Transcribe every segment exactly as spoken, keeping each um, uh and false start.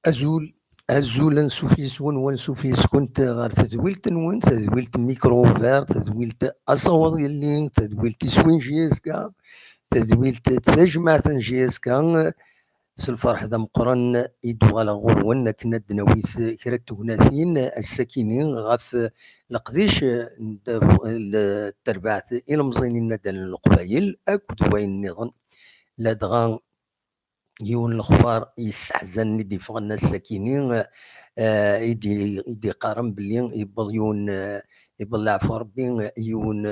Azul, azul ansuf yes-wen, wansuf yes-kunt ɣer tedwilt-nwen, tedwilt Micro Ouvert, tedwilt Asawaḍ Yelli, tedwilt Iswin J S K, tedwilt tajmaɛt n J S K. S lferḥ d ameqqran i d-uɣaleɣ ɣur-wen akken ad d-nawi kra n tegnatin ass-akini ɣef leqdic n terbaɛt ilemẓiyen n yinaddalen n Leqbayel akked wayen nniḍen. Ladɣa yiwen n lexbar yesseḥzanen i d-yeffɣen ass-akini, eh, i d-, i d-yeqqaren belli yewweḍ yiwen, eh, yewweḍ leɛfu Rebbi, yiwen,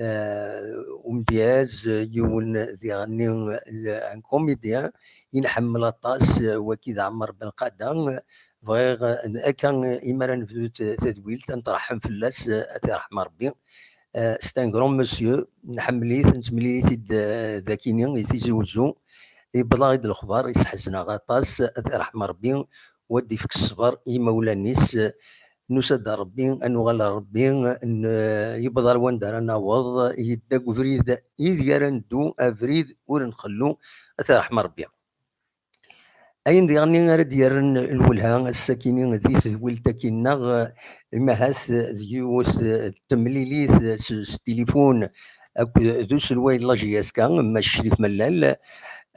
eh, umedyaz, yiwen diɣenni, un comédien i nḥemmel aṭas, wagi d Ɛmer Belqada. Bɣiɣ, eh, akka, imi ara nebdu t-, tadwilt, ad nṭerḥem fell-as, eh, ad t-iṛḥem Rebbi. Eh, c'est un grand monsieur, nḥemmel-it, nettemlil-it-id, eh, dagini, i Tizi Uzzu. Yewweḍ-aɣ-id lexbar, yesseḥzen-aɣ aṭas, ad t-iṛḥem Rebbi, u ad d-ifk ṣṣber i yimawlan-is. Nusa-d ar Rebbi, ad nuɣal ar Rebbi, n-, yewweḍ ar wanda ara naweḍ, yedda deg ubrid ideg ara neddu, abrid ur nxellu, ad t-iṛḥem Rebbi. Ayen diɣen ara d-yerren lwelha ass-akini di tedwilt-agi-nneɣ, imahat d yiwet n temlilit s, s tilifun akked d uselway n la J S K, Mass Crif Mellal,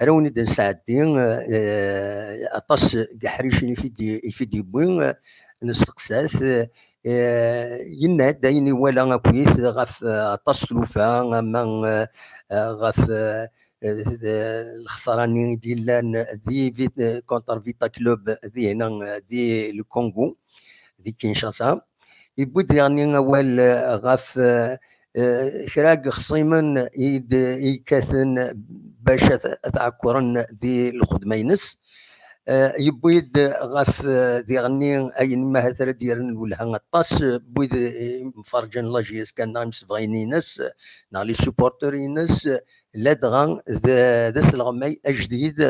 ara wen-id-nesɛeddi, eh, aṭas n yeḥricen i t-id-, i t-id-yewwi, eh, nesteqsa-t, eh, yenna-d ayen iwala akkit ɣef, eh, aṭas tlufa, ama, eh, eh, ɣef, eh, eh, d-, lexsara-nni i d-yellan di Vit-, eh, contre Vita Club dihna, eh, di le Congo, di Kinshasa. Yewwi-d diɣenni awal, eh, ɣef, eh, eh, kra n yexṣimen i d-, i yekkaten bac ad, ad ɛekkren di lxedma-ines. Eh, yewwi-d ɣef, eh, diɣenni ayen imahat ara d-yerren lwelha aṭas, eh, n wid, eh, imferǧen la J S K neɣ imsebɣiyen-ines, eh, neɣ les supporters-ines, eh, ladɣa d, d asleɣmay ajdid,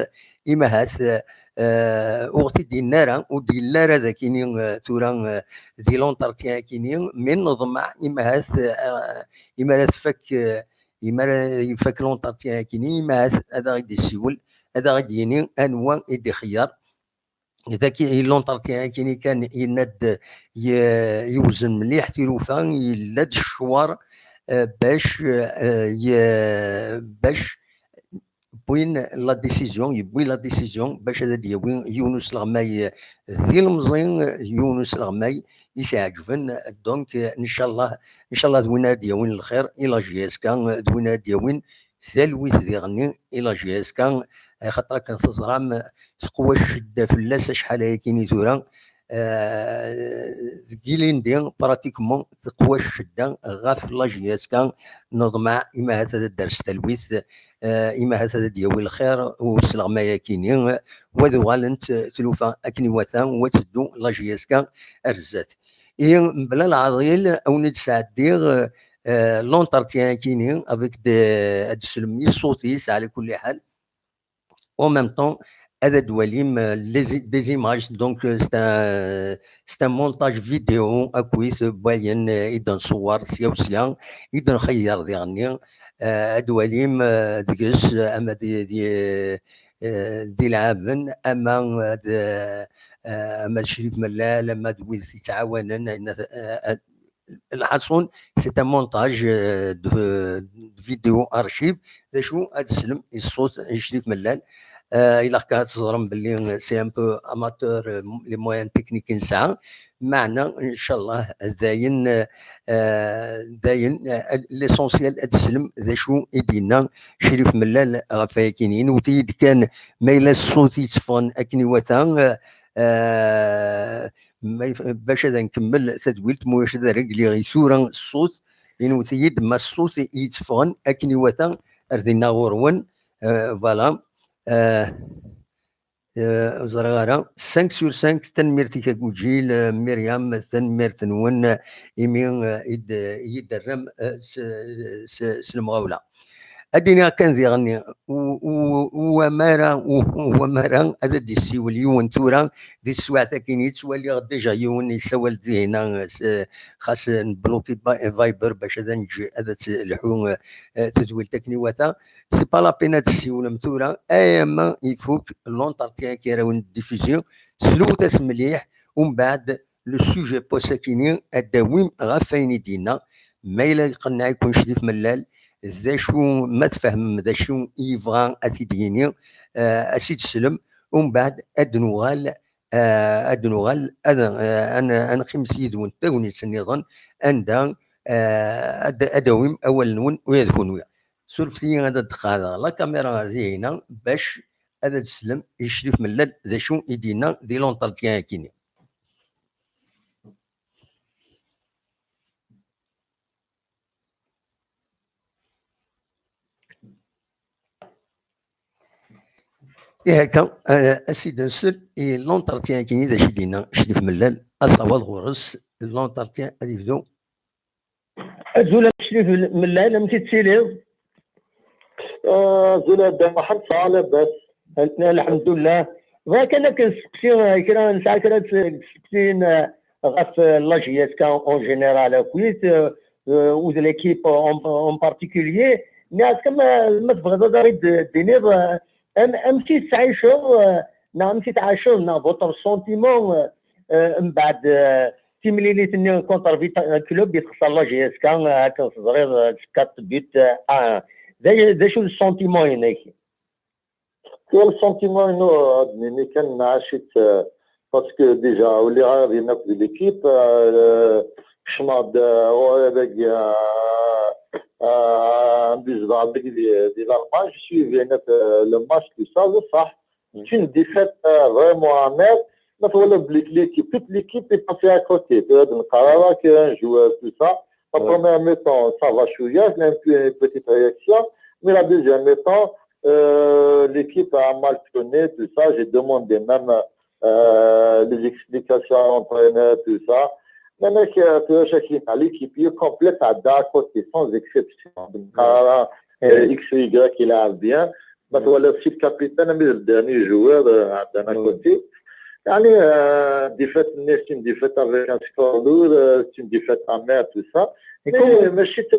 imahat, eh, ur ɣ-t-id-yenna ara, ur d-yelli ara dagini, eh, tura, eh, di l'entretien-agini, mais neḍmeɛ imahat, eh, imi ara tfak, eh, imi ara ifak l'entretien-agini, imahat ad aɣ-id-isiwel, ad aɣ-id-yini anwa i d-ixeyyer. Dagi, l'entretien-agini kan yenna-d ye-, yewzen mliḥ tilufa, yella-d ccwar, eh, bac, eh, ye-, bac wwin la décision, yewwi la décision bac ad d-yawi yiwen usleɣmay d ilemẓi, yiwen usleɣmay i s-iɛeǧben. Donc, eh, ncallah, ncallah d win ara d-yawin lxir i la J S K, d win ara d-yawin talwit diɣenni i la J S K, axaṭer akken teẓram teqwa ccedda fell-as acḥal ayakini tura, eh, deg ilindi, pratiquement, teqwa ccedda ɣef la J S K, neḍmeɛ imahat ad d-ters talwit, eh, imahat ad d-yawi lxir usleɣmay-akini, u ad uɣalent tlufa akken iwata, u ad teddu la J S K ar zdat. Ihi, mebla leɛḍil, a wen-id-sɛeddiɣ, eh, l'entretien-akini avec de-, ad d-teslem i ṣṣut-is, ɛla kulli ḥal. En même temps, ad d-twalim, euh, les i-, des images, donc, euh, c'est un, c'est un montage vidéo, akkit, euh, n wayen, euh, i d-nṣewwer sya u sya, i d-nxeyyer diɣenni, euh, ad d-twalim, euh, deg-s, euh, ama d, d, euh, d ilɛaben, ama, euh, d, euh, ama d Crif Mellal, ama d wid i t-ittɛawanen, ayen, euh, lḥaṣun, c'est un montage, euh, de, de vidéo archive. D acu, ad teslem i ṣṣut n Crif Mellal. Euh, ilaq kan ad teẓrem belli c'est un peu amateur, euh, les moyens techniques i nesɛa. Meɛna, ncallah, dayen, euh, dayen, euh, l'essentiel ad teslem d acu i d-yenna Crif Mellal ɣef wayakini. Inewwet-iyi-d kan ma yella ṣṣut yetteffɣen akken iwata, euh, euh, ma yef-, bac ad nkemmel tadwilt, ma ulac ad rregliɣ i tura ṣṣut, inewwet-iyi-d ma ṣṣut i yetteffɣen akken iwata ar dinna ɣur-wen. Euh, voilà. Euh, euh, ur ẓriɣ ara. Cinq sur cinq, tanemmirt-ik a Guǧil, euh, Myriam, tanemmirt-nwen, euh, imi, euh, i d-, i yi-d-terram, euh, s, s, s lemɣawla. Ad d-iniɣ kan diɣen, u-, u-, u-, wamara, u-, u-, wamara ad d-yessiwel yiwen tura di teswiɛt-agi, yettwaliɣ déjà yiwen yessawal-d dihina, s-, xas nbluki ba-, Viber bac ad neǧ, ad tt-, lḥu, eh, tedwilt akken iwata. C'est pas la peine ad tessiwlem tura, ayama ifuk l'entretien-agi ara wen-d-diffusion, slewt-as mliḥ, umbeɛd le sujet post-akini ad d-tawim ɣef wayen i d-yenna, ma yella iqenneɛ-iken Crif Mellal, d acu, ma tfehmem d acu i yebɣa ad t-id-yini, eh, ad s-id-teslem, umbeɛd ad d-nuɣal, eh, ad d-nuɣal ad, eh, ad n-, ad nqimet yid-wen tagnit nniḍen, anda, eh, ad, ad d-tawim awal-nwen ula d kunwi. Surfet-iyi ad d-qeɛdeɣ la caméra ɣer dihina bac ad d-teslem i Crif Mellal d acu i d-yenna di l'entretien-akini. Ihi akka, eh, a s-id-nsel i l'entretien-agi d acu i d-yenna Crif Mellal, asawaḍ ɣur-s, l'entretien ad yebdu. Azul a Crif Mellal, amek i tettiliḍ? Ah, azul a Dda Muḥend, sɛa labas. Lḥemdullah. Bɣiɣ kan ad k-nesteqsi, eh, kra, nesɛa kra n tseqsiyin, eh, ɣef, eh, la J S K en général akkit, eh, eh, ou de l'équipe en, en particulier. Neɣ kan ma, ma tebɣiḍ ad aɣ-d-tiniḍ, eh, am-, amek i tettɛiceḍ, eh, neɣ amek i tɛaceḍ, neɣ votre sentiment, eh, eh, mbeɛd, eh, timlilit-nni contre Vita Club i texṣer la J S K, eh, akken teẓriḍ, eh, s quatre buts à un. D acu, d acu le sentiment-inek? Kra le sentiment-inu, ad d-nini kan nɛac-it, euh, parce que déjà, ur lliɣ ara din akk di l'équipe, euh, kecmeɣ-d, euh, ɣur-i dagi, euh, euh, anda zedɣeɣ dagi di, di l'Allemagne, je suis venu, euh, le match, tout ça, d ṣṣeḥ. C'est une défaite, euh, vraiment amère. Ma twalaḍ belli l'équipe, toute l'équipe est passée à côté. Tura d nqar ara qu'un joueur, tout ça. La première mi-temps, ça va chouïa, j'ai un peu une petite réaction. Mais la deuxième mi-temps, euh, l'équipe a mal tourné, tout ça. J'ai demandé même, euh, les explications à l'entraîneur, tout ça. Mais mec, euh, tu vois, chacun a l'équipe, il est complète à, à côté, sans exception. Donc, euh, euh, X, Y, il a bien. Ma twalaḍ si le capitaine, mais le dernier joueur, euh, d'un côté. يعني, euh, défaite, c'est une défaite avec un score lourd, euh, c'est une défaite amère, tout ça. Mais ماشي تاع،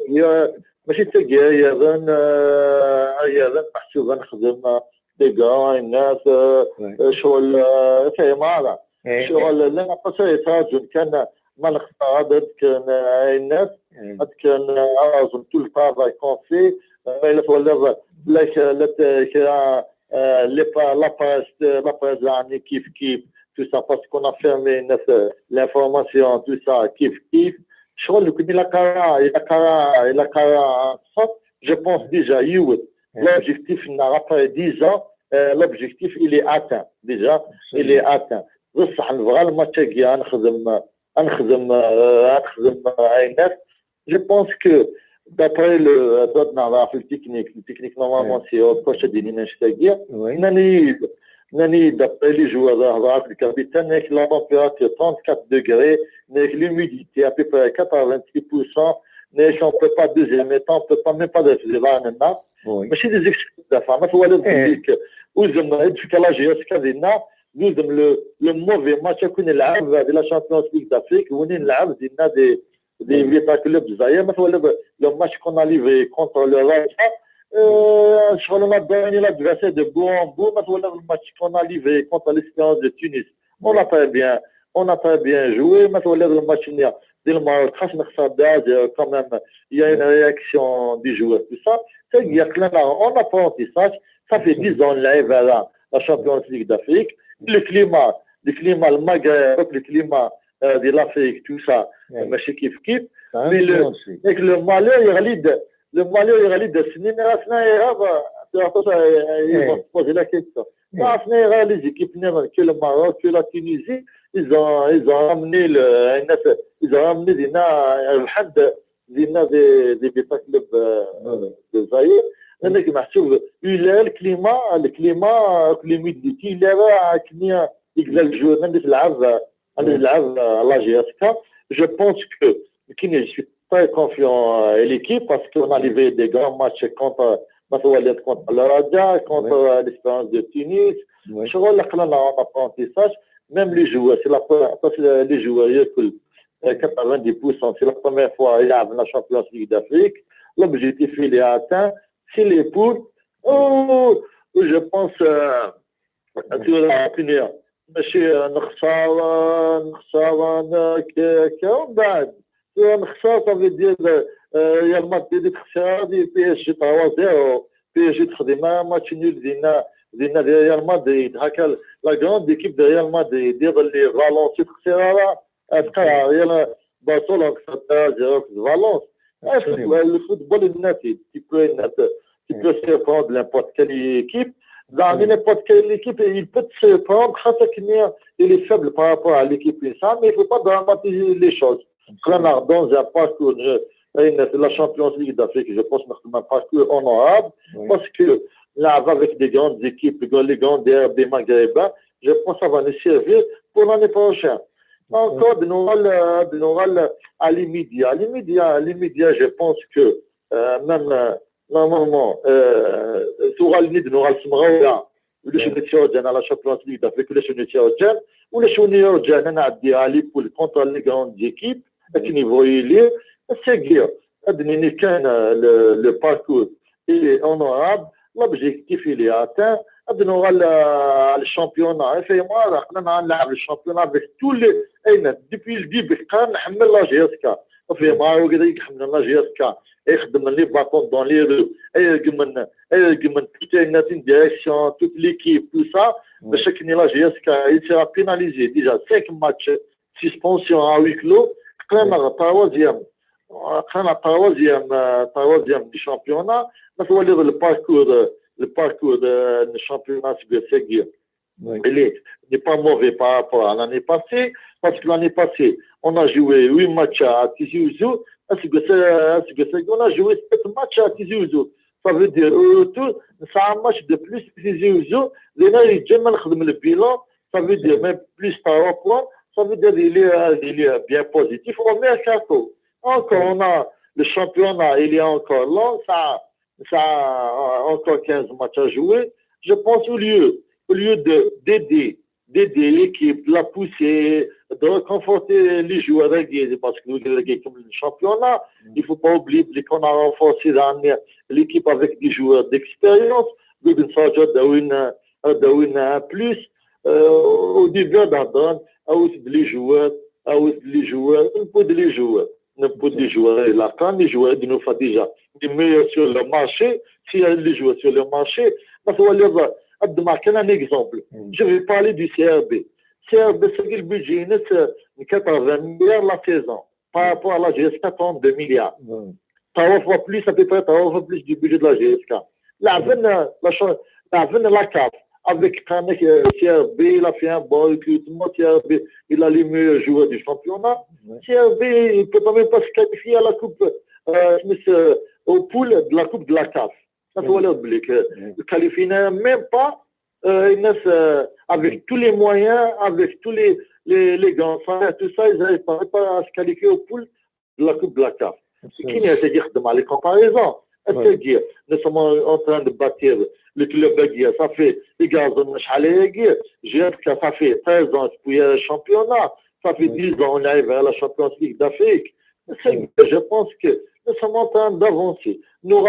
ماشي تاع يا ذن، آه، يا ذن محسوب نخدم، آه، des grands, الناس، آه، آه، شغل، آه، فاهم هذا. شغل، لا، لا، pas ça, ça, je كان ما نخسر هذا كان، آه، الناس. هذا كان، آه، tout le travail qu'on fait. آه، ما إلا تولى، لا، لا، آه، les pa-, la presse, euh, la presse, يعني، كيف كيف, tout ça, parce qu'on a fermé notre, euh, l'information, tout ça, كيف كيف. شغل لو كان إلا قرا، إلا قرا، إلا قرا، je pense déjà, يوت. L'objectif, après dix ans, euh, l'objectif, il est atteint, déjà, il est atteint. بصح نبغى الماتش كي نخدم، نخدم، آه، نخدم، آه، عينات. Je pense que d'après le, euh, d'autres, نهضر في التكنيك، التكنيك normalement c'est autre chose, ديني نشتاقية. ناني، ناني d'après les joueurs, نهضر في الكابيتان، ناك la température trente-quatre degrés, ناك l'humidité à peu près quatre-vingt-dix pour cent, ناك on peut pas deuxième mi-temps, on peut pas même pas دير في الظهر لنا. ماشي des excuses دافع، ما توالد بيك. وزم يدفك la J S K دينا، وزم le, le mauvais match كون نلعب في la Champions League d'Afrique، وين نلعب دينا des, des Vita Club زايا، ما توالد le match qu'on a livré contre le Raja. Euh, شغل on a dominé l'adversaire de bout en bout، ما توالد le match qu'on a livré contre l'Espérance de Tunis. On a très bien, on a très bien joué, ما توالد le match نيا ديال المغرب خاص نخسر deux à zéro quand même. Il y a une réaction des joueurs, tout ça. Ça, il y a plein là, on apprend ça. Ça fait dix ans, là, voilà, la Champions League d'Afrique. Le climat, le climat, le Maghreb, le climat, euh, de l'Afrique, tout ça, ماشي كيف كيف. Mais le, avec le malheur, il y a l'idée, le malheur, il y a l'idée, c'est une génération, euh, ils vont se poser la question. Là, c'est les équipes, que le Maroc, que la Tunisie, ils ont, ils ont ramené le, ils ont ramené دينا, euh, des, des Vita Club, euh, de Zaïre. لأنك محسوب، il y a le climat, le climat, l'humidité, il y a كمية يقلل الجو، عندي تلعب، عندي تلعب la J S K. Je pense que كاين، je suis très confiant, euh, à l'équipe parce qu'on a livré des grands matchs contre ma twaliḍ contre le Raja, contre l'Espérance de Tunis, ccɣel aql-aneɣ en apprentissage, même les joueurs, c'est la première fois, les joueurs yakul quatre-vingt-dix pour cent, c'est la première fois il a la Champions League d'Afrique. L'objectif il est atteint, c'est les poules. Oh, je pense, euh, tu vas finir. ماشي نخسر نخسر كا ومن بعد نخسر. Ça veut dire, euh, Real Madrid تخسر دي P S G trois zéro, P S G تخدم match nul دينا دينا دي Real Madrid هكا. La grande équipe de Real Madrid يظل Valence تخسر راه تقرا Real Barcelone خسر trois zéro في Valence. Le football est net, tu peux être net, tu peux surprendre n'importe quelle équipe. Dans n'importe quelle équipe, il peut te surprendre خاصة كني il est faible par rapport à l'équipe, mais il ne faut pas dramatiser les choses. Dans un parcours, la Champions League d'Afrique, je pense que c'est un parcours honorable parce que là, avec des grandes équipes, les grands derbys maghrébins, je pense que ça va nous servir pour l'année prochaine. Encore de nouvelles, de nouvelles à l'immédiat. L'immédiat, l'immédiat, je pense que euh, même euh, normalement, euh, tuɣal-nni d-nuɣal s mɣawla, ulac win yettɛuǧǧan à la Champions League d'Afrique, ulac win yettɛuǧǧan, ulac win yurǧan ad nɛeddi à les poules contre les grandes équipes, akken yebɣu yili. Ass-agi, ad d-nini kan euh, le, le parcours il est honorable, l'objectif il est atteint, ad nuɣal à le championnat, aql-aneɣ ad nlɛeb le championnat avec tous les, ayen, depuis le début, kan nḥemmel la J S K. Fehmeɣ wigad i iḥemmlen la J S K, ay xeddmen les bâtons dans les roues, ay regmen, ay regmen toute une, une direction, toute l'équipe, tout ça, bac akken la J S K, il sera pénalisé déjà cinq matchs, suspension à huis clos, aql-aneɣ troisième, aql-aneɣ troisième, euh, troisième du championnat, ma twaliḍ le parcours, euh, le parcours de, de championnat seg wass-agi. Oui. Il est, n'est pas mauvais par rapport à l'année passée, parce que l'année passée, on a joué huit matchs à Tizi Ouzou, à Tizi Ouzou, on a joué sept matchs à Tizi Ouzou. Ça veut dire, au retour, c'est un match de plus Tizi Ouzou, les gens, ils aiment le bilan, ça veut dire même plus trois points, ça veut dire qu'il est, il est bien positif au mercato. Encore, on a le championnat, il est encore là, ça, ça a encore quinze matchs à jouer. Je pense au lieu, au lieu de, d'aider, d'aider l'équipe, de la pousser, de réconforter les joueurs, parce que nous, comme le championnat, il ne faut pas oublier qu'on a renforcé l'équipe avec des joueurs d'expérience. Donc, ça a donné un plus. Euh, au début, on a les joueurs, les joueurs, on peut les joueurs. N'importe les joueurs, là, quand les joueurs de nous déjà, les meilleurs sur le marché, si les joueurs sur le marché, je vais parler du C R B. C R B, c'est le budget, c'est quatre-vingts milliards la saison. Par rapport à la J S K, trente-deux milliards. Trois fois plus, à peu près trois fois plus du budget de la J S K. La, la, la, la CAF, avec euh, C R B, il a fait un bon recrutement. C R B, il a les meilleurs joueurs du championnat. Ouais. C R B, il ne peut même pas se qualifier à la Coupe, euh, euh, au pool de la Coupe de la CAF. Ça, faut aller oublier que le qualifié n'a même pas, euh, euh, avec tous les moyens, avec tous les, les, les grands salaires, tout ça, ils n'arrivent pas, pas à se qualifier au pool de la Coupe de la CAF. كاين هذا يخدم على les comparaisons. C'est-à-dire, nous sommes en train de bâtir le club, ça fait les gars, ça fait treize ans depuis le championnat, ça fait dix ans on arrive à la Champions League d'Afrique. Je pense que nous sommes en train d'avancer. Nous,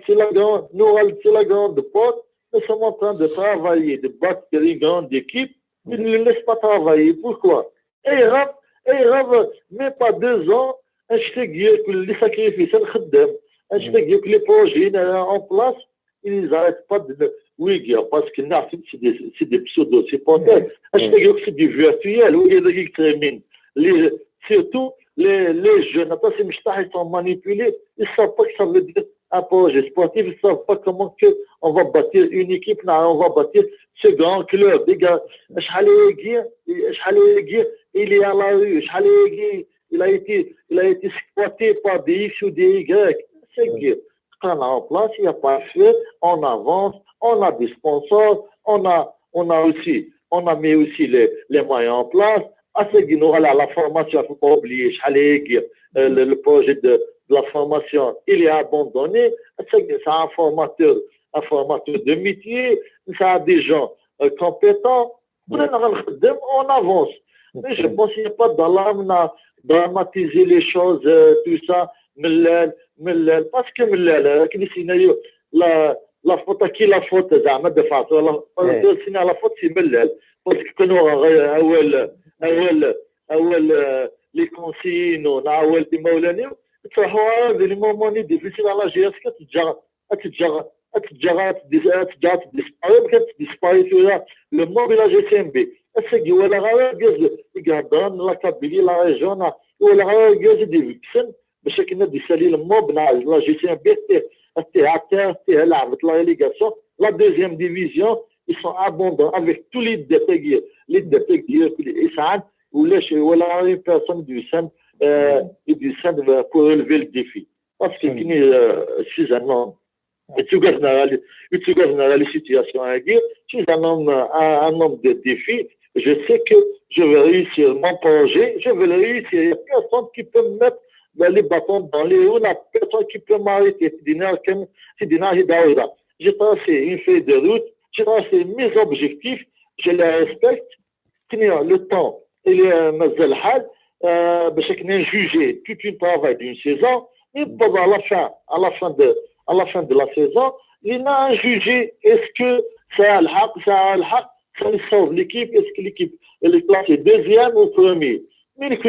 c'est la grande, nous, c'est la grande porte. Nous sommes en train de travailler, de bâtir une grande équipe. Ils ne nous laissent pas travailler. Pourquoi ? Et grave, et grave, même pas deux ans, un sacrifice, un les projets en place, ils n'arrêtent pas de le, oui, parce que c'est des, c'est des pseudo-supporters. C'est du virtuel, les, surtout les, les jeunes, ils sont manipulés, ils ne savent pas que ça veut dire un projet sportif, ils ne savent pas comment que on va bâtir une équipe, non, on va bâtir ce grand club. Les gars, il est à la rue, il a été, il a été squatté par des X ou des Y. C'est que en place, il n'y a pas fait, on avance, on a des sponsors, on a, on a aussi, on a mis aussi les, les moyens en place. À ce qui nous, la formation, il ne faut pas oublier, euh, le, le projet de, de la formation, il est abandonné. C'est un formateur, un formateur de métier, c'est des gens euh, compétents. On a on avance. Mais je pense qu'il n'y a pas d'alarme à dramatiser les choses, euh, tout ça. Melal, melal. Parce que melal, euh, la, la faute à qui la faute زعما de facto la, la faute c'est melal. Parce que كانوا أول أول أول les consignes, on a أول des مولاني. تروحوا des moments difficiles à la G S K تتجا تتجا تتجا تتجا تديسباري. كانت تديسباري ثورة le mob la G C M B. Ass-agi walaɣ ara argaz i iheddren la Kabylie, la région, walaɣ ara argaz i d-ibegsen باش akken ad d-isali le mob neɣ la G C M B. Tih, tih, tih, tih, leɛbet la relégation. La deuxième division, ils sont abondants avec tous les détails, les détails que les Isaan, ou les, voilà, une personne du sein, euh, et du sein pour relever le défi. Parce que, euh, six ans, non. Et tu gagnes la situation à dire, je suis un homme, un, un homme de défi. Je sais que je vais réussir mon projet, je vais le réussir. Il n'y a personne qui peut me mettre dans les bâtons dans les roues, il n'y a personne qui peut m'arrêter. C'est des nerfs comme, c'est des nerfs d'Aouda. J'ai tracé une feuille de route, j'ai tracé mes objectifs, je les respecte. Tenir le temps, il est, euh, مازال الحال, euh, باش كنا juger tout un travail d'une saison, mais pendant la fin, à la fin de, à la fin de la saison, il a jugé est-ce que c'est الحق, c'est الحق, ça sauve l'équipe, est-ce que l'équipe elle est classée deuxième ou premier. Mais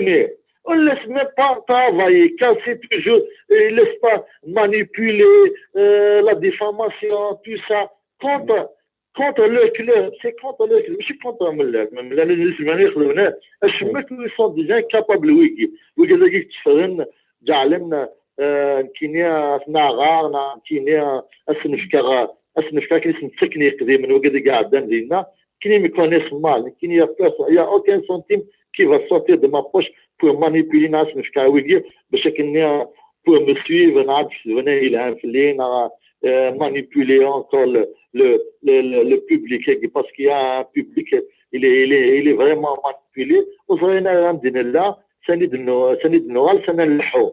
on ne laisse même pas travailler, casser toujours, et il ne laisse pas manipuler euh, la diffamation, tout ça, contre contre le club, c'est contre le club, ماشي contre Melal. Melal, ils sont déjà capables, oui. Oui, ils sont جعلنا, euh, كينيا ناغار، كينيا اسنفكا، اسنفكا كي نسمتكني قديما وقد قاعد دينا. كيني me connaissent mal, كيني يا personne, il y a aucun centime qui va sortir de ma poche pour manipuler ناس نفكا ويجي باش كني pour me suivre, نعرف بني يلعب في اللي نعرف euh, manipuler encore le, le, le, le, le public, parce qu'il y a un public, il est, il est, il est vraiment manipulé. وصلنا عندنا لا سند نو سند نوال سند الحو.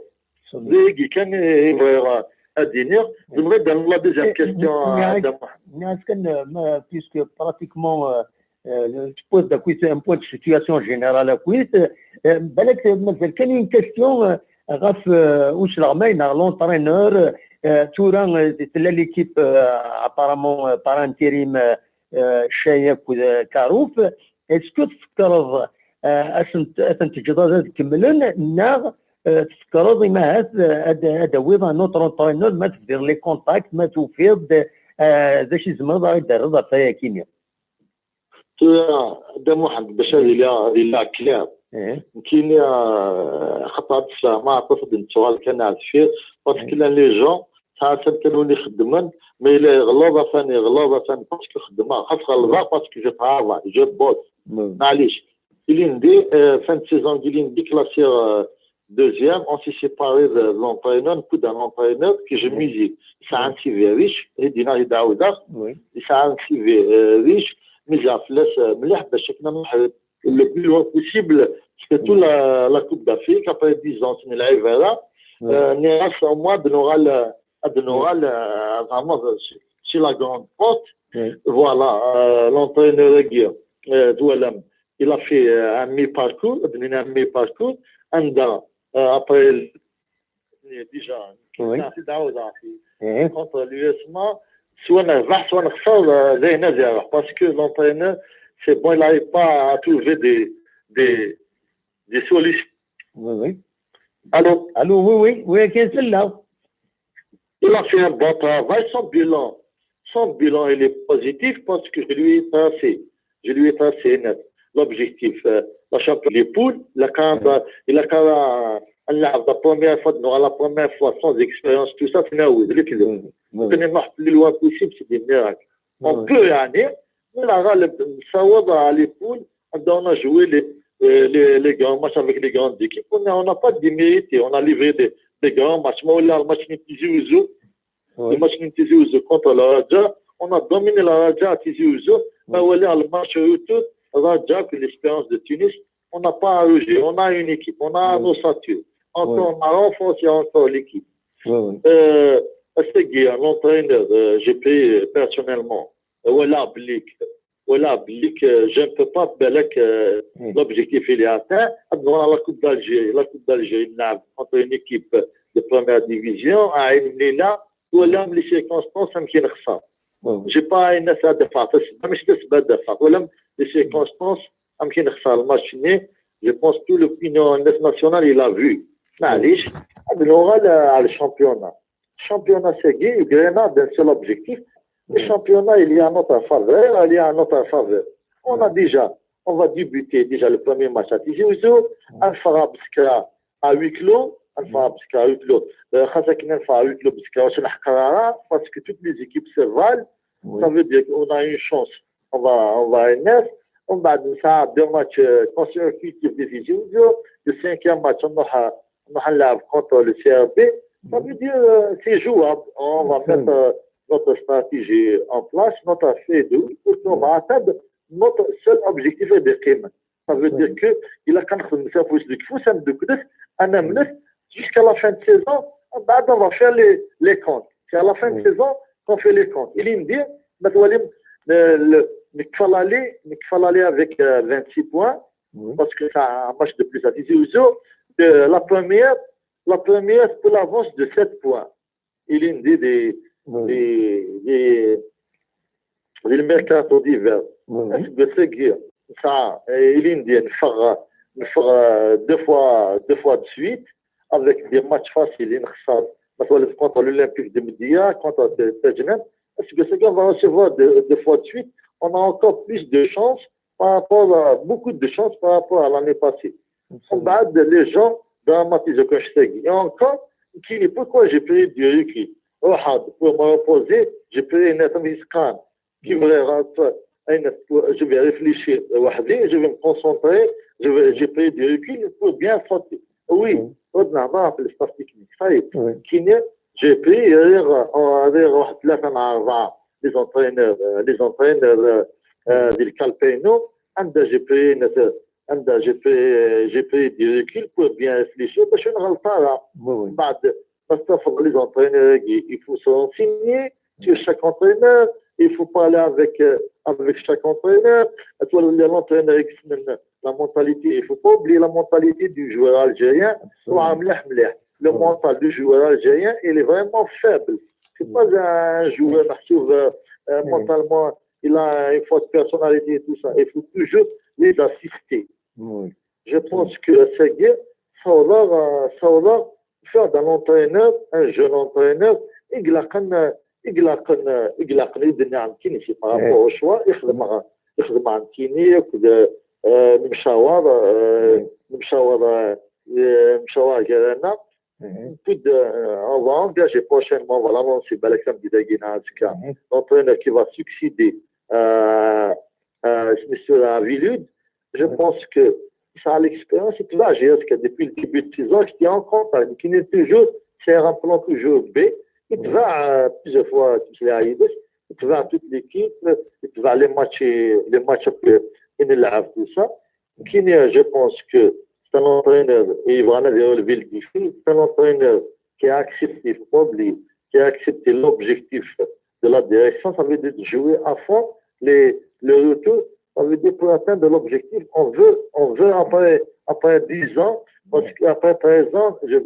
ديجي كان يبغى ادينير. نبغي ندير la deuxième question. Puisque pratiquement euh, euh, tu poses un point de situation générale à Kuit. Euh, بالك مازال كاين une question euh, غاف euh, واش الغماين l'entraîneur euh, tura euh, تلا l'équipe euh, apparemment euh, par intérim euh, euh, Chaya Karouf. Est-ce que تفكرض euh, أسنت أسنت جداد كملن ناغ euh, تفكرض ما هذا هذا ويض un autre entraîneur ما تدير les contacts ما توفيض euh, ذا شي زمان ضاغي دار ضا فيا كيميا. Tura, Dda Muḥend, bac ad iliɣ, iliɣ clair. Nekkini, euh, xaṭer ad tfehmeḍ aṭas ad nettuɣal kan ar deffir, parce que llan les gens, sɛan kan win ixeddmen, ma yella yeɣleḍ, atan yeɣleḍ, atan parce que xeddmeɣ, xas ɣelḍeɣ parce que je travaille, je bosse. Maɛlic, ilindi, euh, fin de saison, ilindi classé, euh, deuxième, on s'est séparé de, de l'entraîneur, nekkni d l'entraîneur, que je mise, yesɛa un C V riche, ad d-iniɣ, ad d-ɛawdeɣ, yesɛa un C V euh, riche, miziɣ fell-as euh, mliḥ, bac akken ad nruḥ le plus loin possible, surtout la, la Coupe d'Afrique, après dix ans, c'est une live là, euh, nniɣ-as au moins ad nuɣal, ad nuɣal, euh, vraiment, euh, sur, sur la grande porte. Voilà, euh, l'entraîneur-agi, euh, twalam, il a fait euh, un mi-parcours, ad d-nini un mi-parcours, anda, euh, après, déjà, c'est d'Aouda, contre l'U S M A, soit on va, soit on sort, euh, les Nazir, parce que l'entraîneur, c'est bon, il n'arrive pas à trouver des, des, des solutions. Oui, oui. Allô ? Allô, oui, oui, oui, qu'est-ce que là ? Il a fait un bon travail, son bilan, son bilan, il est positif parce que je lui ai tracé, je lui ai tracé net l'objectif, euh, la champion les poules, il a quand même, il a quand même, la première fois, non, la première fois, sans expérience, tout ça, c'est nerveux, c'est le plus loin possible, c'est des miracles. On peut y aller, mais la, ça va dans les poules, on a joué les, euh, les, les grands matchs avec les grandes équipes, on n'a on a pas démérité, on a livré des, des grands matchs. Mais on a le match Tizi Ouzou, le match Tizi Ouzou contre le Raja, on a dominé le Raja à Tizi Ouzou. Mais on a le match retour, Raja, puis l'Espérance de Tunis, on n'a pas à rougir, on a une équipe, on a un ossature. Encore, on a renforcé encore l'équipe. Euh, ass-agi, l'entraîneur, euh, j'ai pris, euh, personnellement, euh, walaɣ belli k-, walaɣ belli k-, euh, je ne peux pas, balak, euh, l'objectif il est atteint. Ad nruḥ la Coupe d'Algérie, la Coupe d'Algérie, nlɛeb contre une équipe de première division, à Aïn Mlila, walaɣ les circonstances amek i nexṣer. J'ai pas une affaire de face, c'est pas une affaire de face. Walaɣ les circonstances amek i nexṣer le match-nni. Je pense tout le, une, le national, il a vu. Maɛlic, ad nuɣal à le championnat. Championnat, c'est gay, il y a d'un seul objectif. Le championnat, il y a notre faveur, il y a notre faveur. On a déjà, on va débuter déjà le premier match à Tizi Ouzou, on fera Bskra à huis clos, on fera Bskra à huis clos. Euh, خاصة كنا نفرح à huis clos Bskra, c'est la Hakkarara, parce que toutes les équipes se valent. Ça veut dire qu'on a une chance. On va, on va à N F. On va faire deux matchs, euh, consécutifs de Tizi Ouzou. Le cinquième match, on aura, on aura la contre le C R B. Ça veut dire, euh, c'est jouable. On va mettre, euh, notre stratégie en place, notre feuille de route, et puis on va atteindre notre seul objectif de قيمة. Ça veut dire que il a quand même fait plus de fous, ça me découvre, un M N F, jusqu'à la fin de saison, on va, on va faire les, les comptes. C'est à la fin de saison qu'on fait les comptes. Il est dit, mais voilà, le, le, نكفى l'aller, نكفى l'aller avec, euh, vingt-six points, parce que c'est un match de plus à Tizi Ouzou. De la première, la première pour l'avance de sept points. Il est dit des, des, des, des mercato d'hiver. Est-ce que c'est que ça, euh, il est dit, نفرح, نفرح, euh, deux fois, deux fois de suite, avec des matchs faciles, il y a une, مثلا, contre l'Olympique de Médéa, contre Tejnent. Est-ce que c'est qu'on va recevoir deux, deux fois de suite? On a encore plus de chance par rapport à, beaucoup de chance par rapport à l'année passée. On bat les gens dramatisés comme je t'ai dit. Et encore, qui n'est pourquoi j'ai pris du recul. Pour me reposer, j'ai pris une émission qui me rattrape. Je vais réfléchir, je vais me concentrer, je vais, j'ai pris du recul pour bien sortir. Oui, on a les staff techniques. Ça y est, qui n'est, j'ai pris, euh, euh, euh, les entraîneurs, euh, les entraîneurs, euh, euh, du Calpeno, عندها j'ai pris une, عندها j'ai pris, j'ai pris du recul pour bien réfléchir, باش نغلط على. بعد, parce que les entraîneurs, il, il faut se renseigner sur chaque entraîneur, il faut parler avec, euh, avec chaque entraîneur. Et toi, l'entraîneur, la mentalité, il faut pas oublier la mentalité du joueur algérien. Le mental du joueur algérien, il est vraiment faible. C'est pas un joueur, euh, euh, mentalement, il a une forte personnalité et tout ça. Il faut toujours les assister. Je pense que c'est bien, ça va, ça va faire d'un entraîneur, un jeune entraîneur, il a, il a, il a, c'est par rapport au choix, il a, il a un كيني ياخذ, euh, المشاور, euh, المشاور, euh, المشاور ديالنا. Puis, euh, on va engager prochainement, on va l'annoncer, بالك samedi دايقينا هذاك, l'entraîneur qui va succéder, euh, euh, monsieur Avilud. Je pense que ça a l'expérience, il va gérer, parce que depuis le début de saison, j'étais en contact, il est toujours, c'est un plan toujours B. Il va, euh, plusieurs fois, tu sais, il va toute l'équipe, il va les matchs, les matchs que il a tout ça. كيني, je pense que c'est un entraîneur, il va relever le défi, c'est un entraîneur qui a accepté, il faut pas oublier, qui a accepté l'objectif de la direction, ça veut dire de jouer à fond les, le retour, ça veut dire pour atteindre l'objectif, on veut, on veut après, après dix ans, parce qu'après treize ans, je,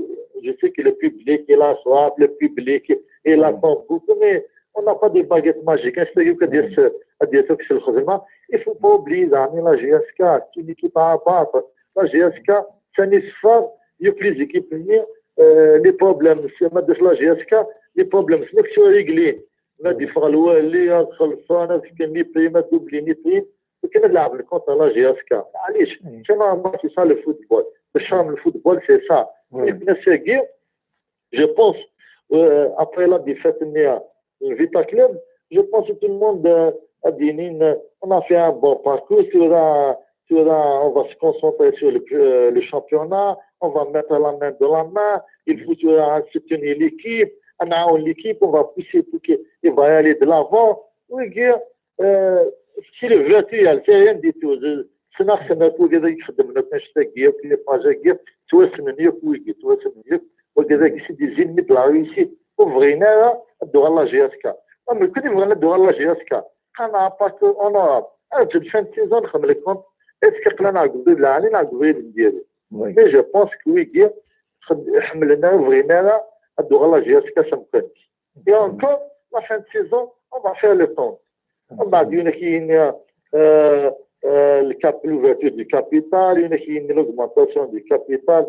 je sais que le public est là, soit le public, il attend beaucoup, mais on n'a pas de baguette magique. C'est-à-dire que dire ce, à dire ce que c'est le خدمة, il faut pas oublier, la J S K, c'est une équipe à abattre. La J S K, c'est une histoire, il y a plus d'équipes, euh, les problèmes, c'est la J S K, les problèmes, c'est que c'est réglé. ما دفع الوالي خلصانه في كان لي بريم دوبلي لي بريم. كنا نلعب contre la J S K, معليش. C'est normal, c'est ça le football. Le charme, le football, c'est ça. Et puis, c'est que, je pense, euh, après la défaite, il y a une Vita Club, je pense que tout le monde, euh, a dit, euh, on a fait un bon parcours, tu vois, tu vois, on va se concentrer sur le, euh, le championnat, on va mettre la main dans la main, il faut, tu vois, soutenir l'équipe, on a une équipe, on va pousser pour qu'il va aller de l'avant. Oui, euh, c'est le virtuel, c'est rien du tout. Je, Ssneɣ-ten akk wigad i ixeddmen akk annect-agi, akk les pages-agi, ttwassnen yakk wigi, ttwassnen yakk wigad-agi, c'est des ennemis de la réussite. Ur bɣin ara ad d-uɣal la J S K. Am nekkni bɣan ad d-uɣal la J S K. Qqaren-aɣ parce que honorable, arǧu fin de saison nexdem le compte, est-ce que aql-aneɣ deg ubrid lɛali neɣ deg ubrid n diri? Oui. Mais je pense que wigi xed-, ḥemmlen ara, bɣin ara ad d-uɣal la J S K s amkan-is. Et encore, la fin de saison, on va faire le compte. Mbeɛd yiwen ad k-yini, euh, euh, le cap-, l'ouverture du capital, yiwen ad k-yini l'augmentation du capital.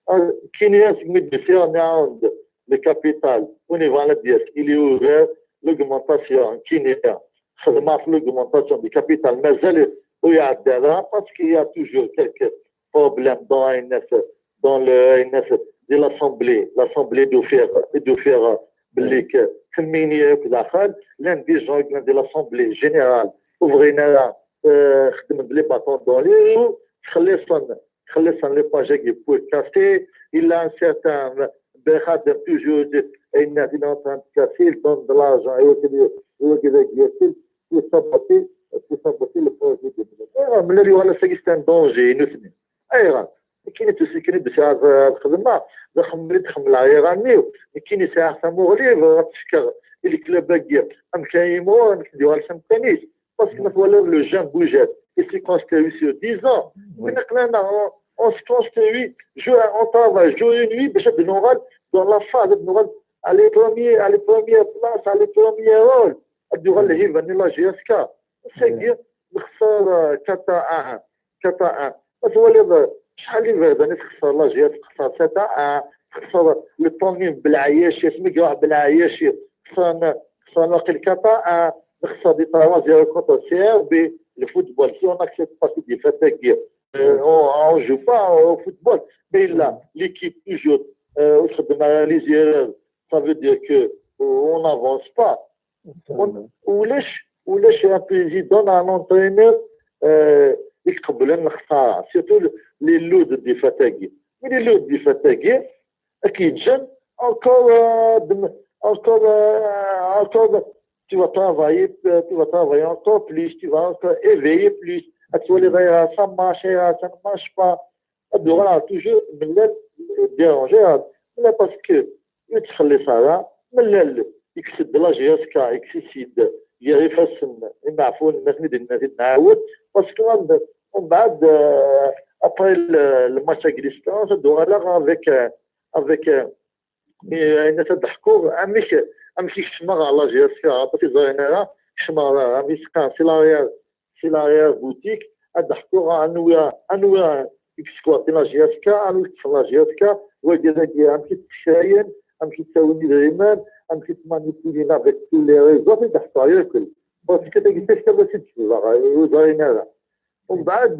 Euh, kini segmi d-usiɣ nniɣ-awen-d le capital, win yebɣan ad d-yas, il est ouvert, l'augmentation, kini xedmeɣ l'augmentation du capital, mazal ur iɛedda ara, parce qu'il y a toujours quelques problèmes dans A N F, dans le A N F, de l'Assemblée, l'Assemblée d'Ophir, d'Ophir, belli k-, temmini akk daxel, llan des gens, llan de l'Assemblée Générale, ur bɣin ara, euh, xedmen les bâtons dans les roues, xellisen, xellisen les pages-agi pour casser, il a un certain Berkhadem toujours, il est en train de casser, il donne de l'argent, et il, et il, pour saboter, pour saboter le projet de Mlal. Mlal yuɣal ass-agi c'est un danger, nutni. Ayɣer? Nekkini d tusikin i d-sɛiɣ ad xedmeɣ, d axemmem i d-xemmleɣ iɣallen-iw. Nekkini sɛiɣ tamuɣli, bɣiɣ ad tt-fkeɣ i leklab-agi, amek ara yimɣur, amek d-yuɣal s amkan-is. Parce que ma twalaḍ le jeune Boujat, il s'est construit sur dix ans. Oui. Mais aql-aneɣ, on, on se construit, jour, on travaille jour et nuit, bac ad nuɣal dans la phase, ad nuɣal à les premiers, à les premières places, à les premiers rôles. Ad yuɣal lhiba-nni la J S K. Ass-agi, nexṣer, euh, quatre à un. quatre à un. Ma twaliḍ, euh, acḥal n yiberdan i texṣer la J S K, texṣer sept à un, texṣer le Tanguy Belɛayaci, asmi i iruḥ Belɛayaci, xesren, xesren waqil quatre à un, nexṣer di trois zéro contre C R B, le football, si on accepte pas cette défaite-agi, euh, on, on joue pas au football, mais là, l'équipe toujours, euh, ur txeddem ara les erreurs, ça veut dire que, euh, on n'avance pas. Ulac, ulac un président, un entraîneur, euh, i iqeblen lexsara, surtout le, les lots de défaite-agi. Mais les lots de défaite-agi, ad k-yeǧǧen encore, euh, de, encore, euh, encore, tu vas travailler, euh, tu vas travailler encore plus, tu vas encore éveiller plus. Ad twaliḍ ayɣer ça marche, ayɣer ça ne marche pas. Ad d-uɣaleɣ toujours Mlal, déranger, Mlal parce que ur yettxelliṣ ara, Mlal yekkes-d la J S K, yekkes-itt-id gar ifassen imeɛfunen, akken i d-nɛawed, parce que mbeɛd, euh, après le, le match avec l'Espérance, ad d-uɣaleɣ avec, euh, avec, euh, ayen ad d-ḥkuɣ, amek, amek i kecmeɣ ɣer la J S K, aṭas i ẓrin ara, kecmeɣ ɣer, amek i s-qqaren, c'est l'arrière, c'est l'arrière boutique, ad d-ḥkuɣ anwa, anwa i yeskwati la J S K, anwa i yeṭṭfen la J S K, wagi dagi, amek i tt-ssekrayen, amek i ttawin idrimen, amek i tt-manipulin avec tous les réseaux, ad d-ḥkuɣ yakk. Parce que tagi d taktabt i d-tezdeɣ, ur ẓrin ara. Mbeɛd,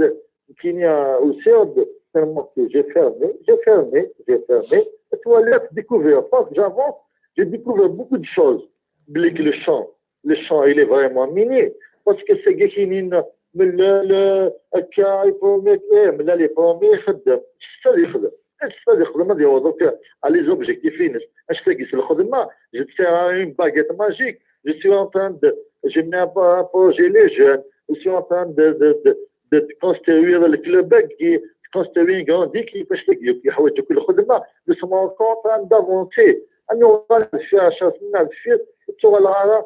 nekkini, euh, usiɣ-d, tellement que j'ai fermé, j'ai fermé, j'ai fermé. Et toi, là, tu découvres, parce que j'avance, j'ai découvert beaucoup de choses. Belli que le champ, le champ, il est vraiment miné. Parce que c'est quelqu'un qui dit, Mlal, euh, akka, il promet, eh, Mlal, il promet, ixeddem. C'est ça, ixeddem. C'est ça, ixeddem, ad yaweḍ akk à les objectifs-ines. Acu-agi s lxedma, je tiens à une baguette magique, je suis en train de, je mets un, un projet les jeunes, je suis en train de, de, de, de, de construire le club-agi, de construire une grande équipe, acu-agi akk yeḥwaǧ akk lxedma, nous sommes encore en train d'avancer. Ad nuɣal deffir, ɛecra snin ar deffir, ur ttuɣaleɣ ara,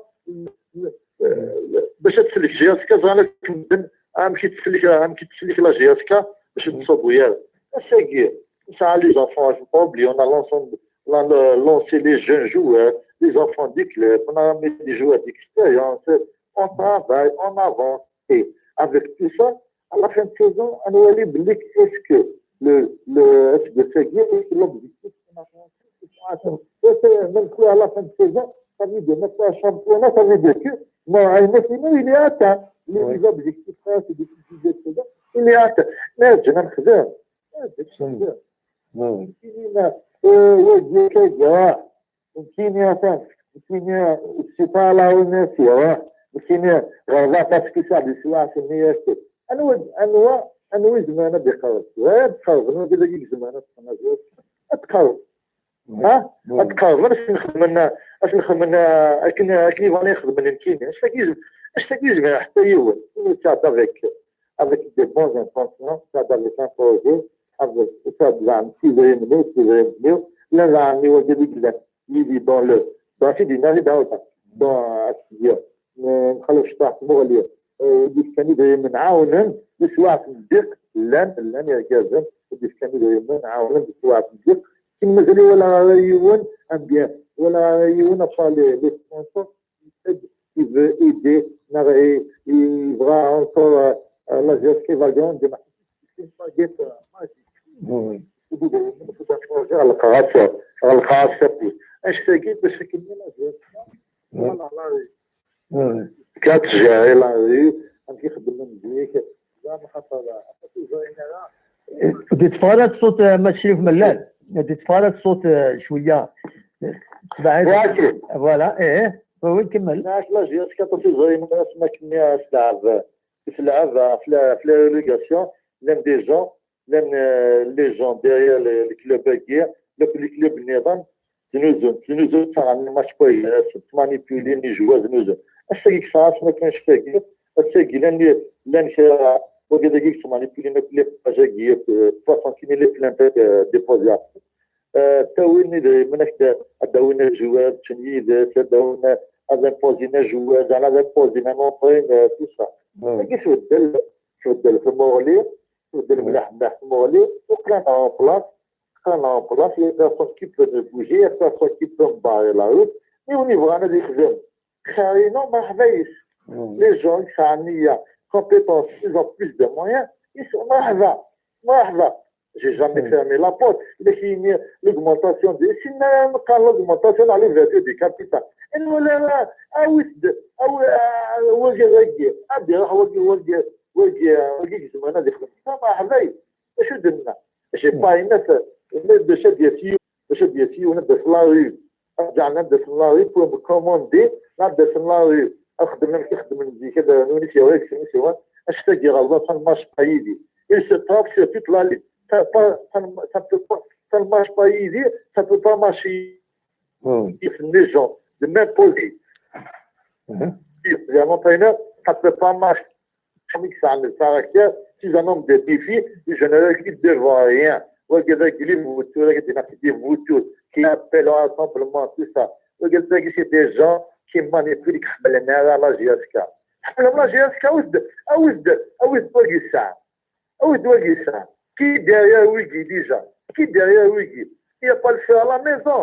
euh, bac ad tsellek J S K, ẓran akk medden amek i tsellek, amek i tsellek la J S K, bac ur d-tṣubbu ara. Ass-agi, nesɛa les enfants, j'ai pas oublié, on a lancé, on a lancé les jeunes joueurs, les enfants du club, on a ramené des joueurs d'expérience, on travaille, on avance. Et avec tout ça, à la fin de saison, on va aller, est-ce que le, le, est-ce que c'est bien, est-ce que l'objectif qu'on a pensé, c'est pas atteint. Et c'est même que à la fin de saison, ça veut dire, même pas un championnat, ça veut dire que, non, un, il est atteint. Les, oui, les objectifs, hein, c'est des budgets de saison, il est atteint. Mais je n'aime rien. Mais je n'aime rien. Oui. Il est là. Euh, ouais, je sais, ouais. Nekkini, atan, nekkini, c'est pas la remercier, hein. Nekkini, ɣerḍeɣ parce que ça, di swaɛt-nni, anwa, anwa, anwa izemren ad iqerreb? Ɣer ad tqerrben, wagi dagi izemren ad tqerrben. Ad tqerrben. Ha? Ad tqerrben, ad sen-xedmen, ad sen-xedmen, akken, akken i bɣan ad xedmen nekkini. Acu-agi izem-, acu-agi izemren ḥetta yiwen. Ur yettɛedda avec. avec des bonnes intentions, c'est-à-dire avec un projet, avec, c'est-à-dire, si vous voulez, si vous voulez, là, là, on est au début de la, il dit dans le, dans, c'est du, dans, dans, dans, euh, نخلو الشطاح مغلي. آه، يديك كان يدعي من عاونن بسواعة الضيق، لان، لان يا جازم، يديك كان يدعي من عاونن بسواعة الضيق. كما مازال ولا يون، ام بيان، ولا يون، ابا لي، لي سبونسور، il veut aider, il, il va encore, euh, la gestion va gagner des matchs. C'est une baguette, euh, magique. Oui, oui. غلقها، غلقها. اش تاكيد باش كاين لا جيستيون ولا لا ري. كاتجاري لا ري، غادي يخدم من ديك. زعما خاطر دي تفرج صوت، آه، ما تشريف ملال. دي تفرج صوت، آه، شويه. بعد. واكي. فوالا، ايه، وي، كمل. لا، لا جيستيون كاتجاري ما كمية تلعب. تلعب في لا، في لا ريليغاسيون، لان دي جون، لان، آه، لي جون ديغيير لي، لي كلوب اكي، لو، لي كلوب النظام، تنوزن، تنوزن تاع لي ماتش كويس، تمانيبيولي لي جواز نوزن. الساكي كساس ما كانش فاكر، الساكي لان لي، لان كا، وكذا كيك تمانيبيولي ما كلي باجا كي، آه، توا سنتيمي لي بلانت، آه، ديبوزي. آه، تاويني دايما هكذا، داوينا جواز، تشنيدات، داوينا، هذا بوزينا جواز، على هذا بوزينا نوطين، آه، تو سا. كي تبدل، تبدل في مورلي، تبدل ملاح، ملاح في مورلي، وقرانا اون بلاص، قرانا اون بلاص، يا بيرسون كي بو بوجي، يا بيرسون كي بو مباري لا روت، مي وني بغانا دي خدم. خارينو مرحبا يس. لي جون يسعى النية، كومبيتونس، ils ont plus de moyens، يس مرحبا، مرحبا. J'ai jamais fermé la porte. الا كاين l'augmentation دي سينا نلقى l'augmentation على l'ouverture du capital. انه لا، لا، اويس د، او، آه، واقي، واقي، ادي روح واقي، واقي، واقي، واقي زمان هذه خدمتها مرحبا. اش درنا؟ اش باينات؟ باش هاد ياسيو، باش هاد ياسيو نبدا في لا ري. رجعنا نبدا في لا ري بور كوموندي، نبدا في لا ري. اخدم، نخدم من دي كذا، نوني سي ويك، نوني سي ويك. اش تاقي غلطة، فان ماش بايدي. Il se tape sur toute la ligne. Ça pas, ça ne, ça ne peut pas, ça ne marche pas ici, ça peut pas marcher. في les gens de même poser. Il y a l'entraîneur, ça peut pas marcher. Comme il s'en est caractère, si un homme de défi, il ne réagit devant rien. وكذا قليل وتو، وكذا ناس دي وتو، qui appelle au rassemblement, tout ça. وكذا c'est des gens qui manipulent, qui حملنا على la J S K. حملنا la J S K، أود، أود، أود باقي الساعة. أود باقي الساعة. Qui derrière Wiggy déjà? Qui derrière Wiggy? Il n'y a pas le feu à la maison.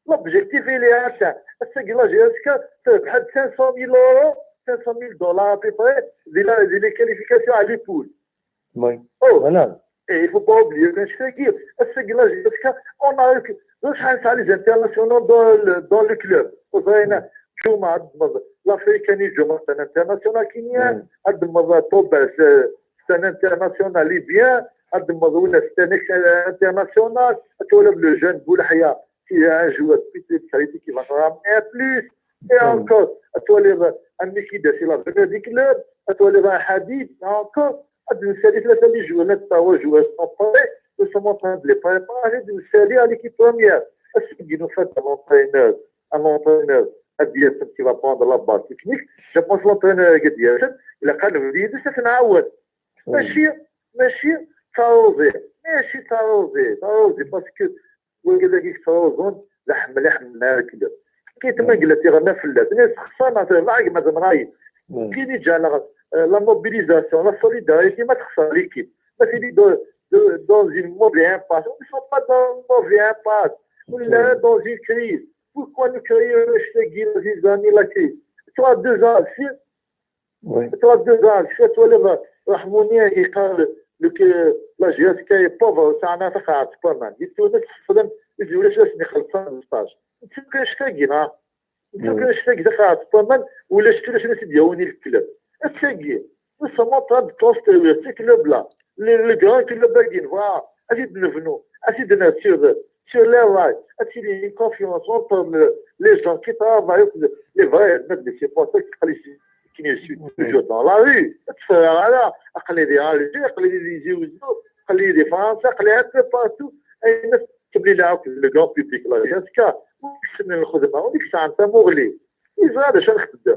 L'objectif, il est atteint. Est-ce que la J S K fait près de cinq cent mille euros, cinq cent mille dollars à peu près, de la, de les qualifications à les poules? Oui. Oh. Voilà. Et il ne faut pas oublier que je fais dire, est-ce que la J S K, on a eu que, nous, ça, ça, les internationaux dans le, dans le club. Vous voyez, là, Djouma, l'Africain, Djouma, c'est un international kenyan, Abdelmazar Toubal, c'est, c'est un international libyen, Abdelmazar, c'est un ex-, international, tu vois, le jeune Boulahia, qui est un joueur de petite qualité qui va nous ramener plus. Et encore, tu vois, les, un Mikida, c'est l'avenir du club, tu vois, les Hadid, encore, هاد النسالي ثلاثة اللي جوانات تاع جوان سون باري، ils sont en train de les préparer، هاد النسالي à l'équipe première. Est-ce qu'il nous fait un entraîneur, un entraîneur, un directeur qui va prendre la balle technique? Je pense l'entraîneur هذا ديالك، إلا قال لي، c'est نعاود. ماشي، ماشي تروزي، ماشي تروزي، تروزي، parce que وكذا كي تروزون لحم، لحم ناكل. كي تما قلت يغنى فلات، الناس خصنا في العقل ما تنغايب. كي اللي جا لا، لا موبيليزاسيون، لا سوليداريتي ما تخسر ليكيب. ما في دو، دو، دون اون موفي امباس، اون سون با دون موفي امباس، ولا دون اون كريز. بوكوا نو كريو شتاكي لي زاني لا كريز؟ توا دو زان، سي، توا دو زان، سي تولي رحموني يقال لك لا جي اس كاي بوفر تاعنا تقع تبرمان. دي تونس خدم، يجي ولا شاسني خلصان الستاج. نتسقى شتاكي، نا؟ نتسقى شتاكي دخل عطبان، ولا شتو لاش ناس دياوني الكلاب. الساقي، وصمت هاد الكونستروي، سي كلوب لا. لي، لي غران كلوب باقيين، فوا، اسيد نفنو، اسيد ناسيو، سير لي راي، اسيد لي كونفيونس اونتر لي جون كي ترافاي، لي فراي، مات لي سيبورتر، كي قال لي سي، كي ني سوي توجور دون لا ري، تفرغ على، اقلي دي الجي، اقلي دي زيوزو، اقلي دي فرنسا، اقلي ان بو بارتو، اي ناس كملي لعب في لو غران بوبليك لا جي اس كا، وكسبنا الخدمه، وديك الساعه انت مغلي. يزرع باش نخدم.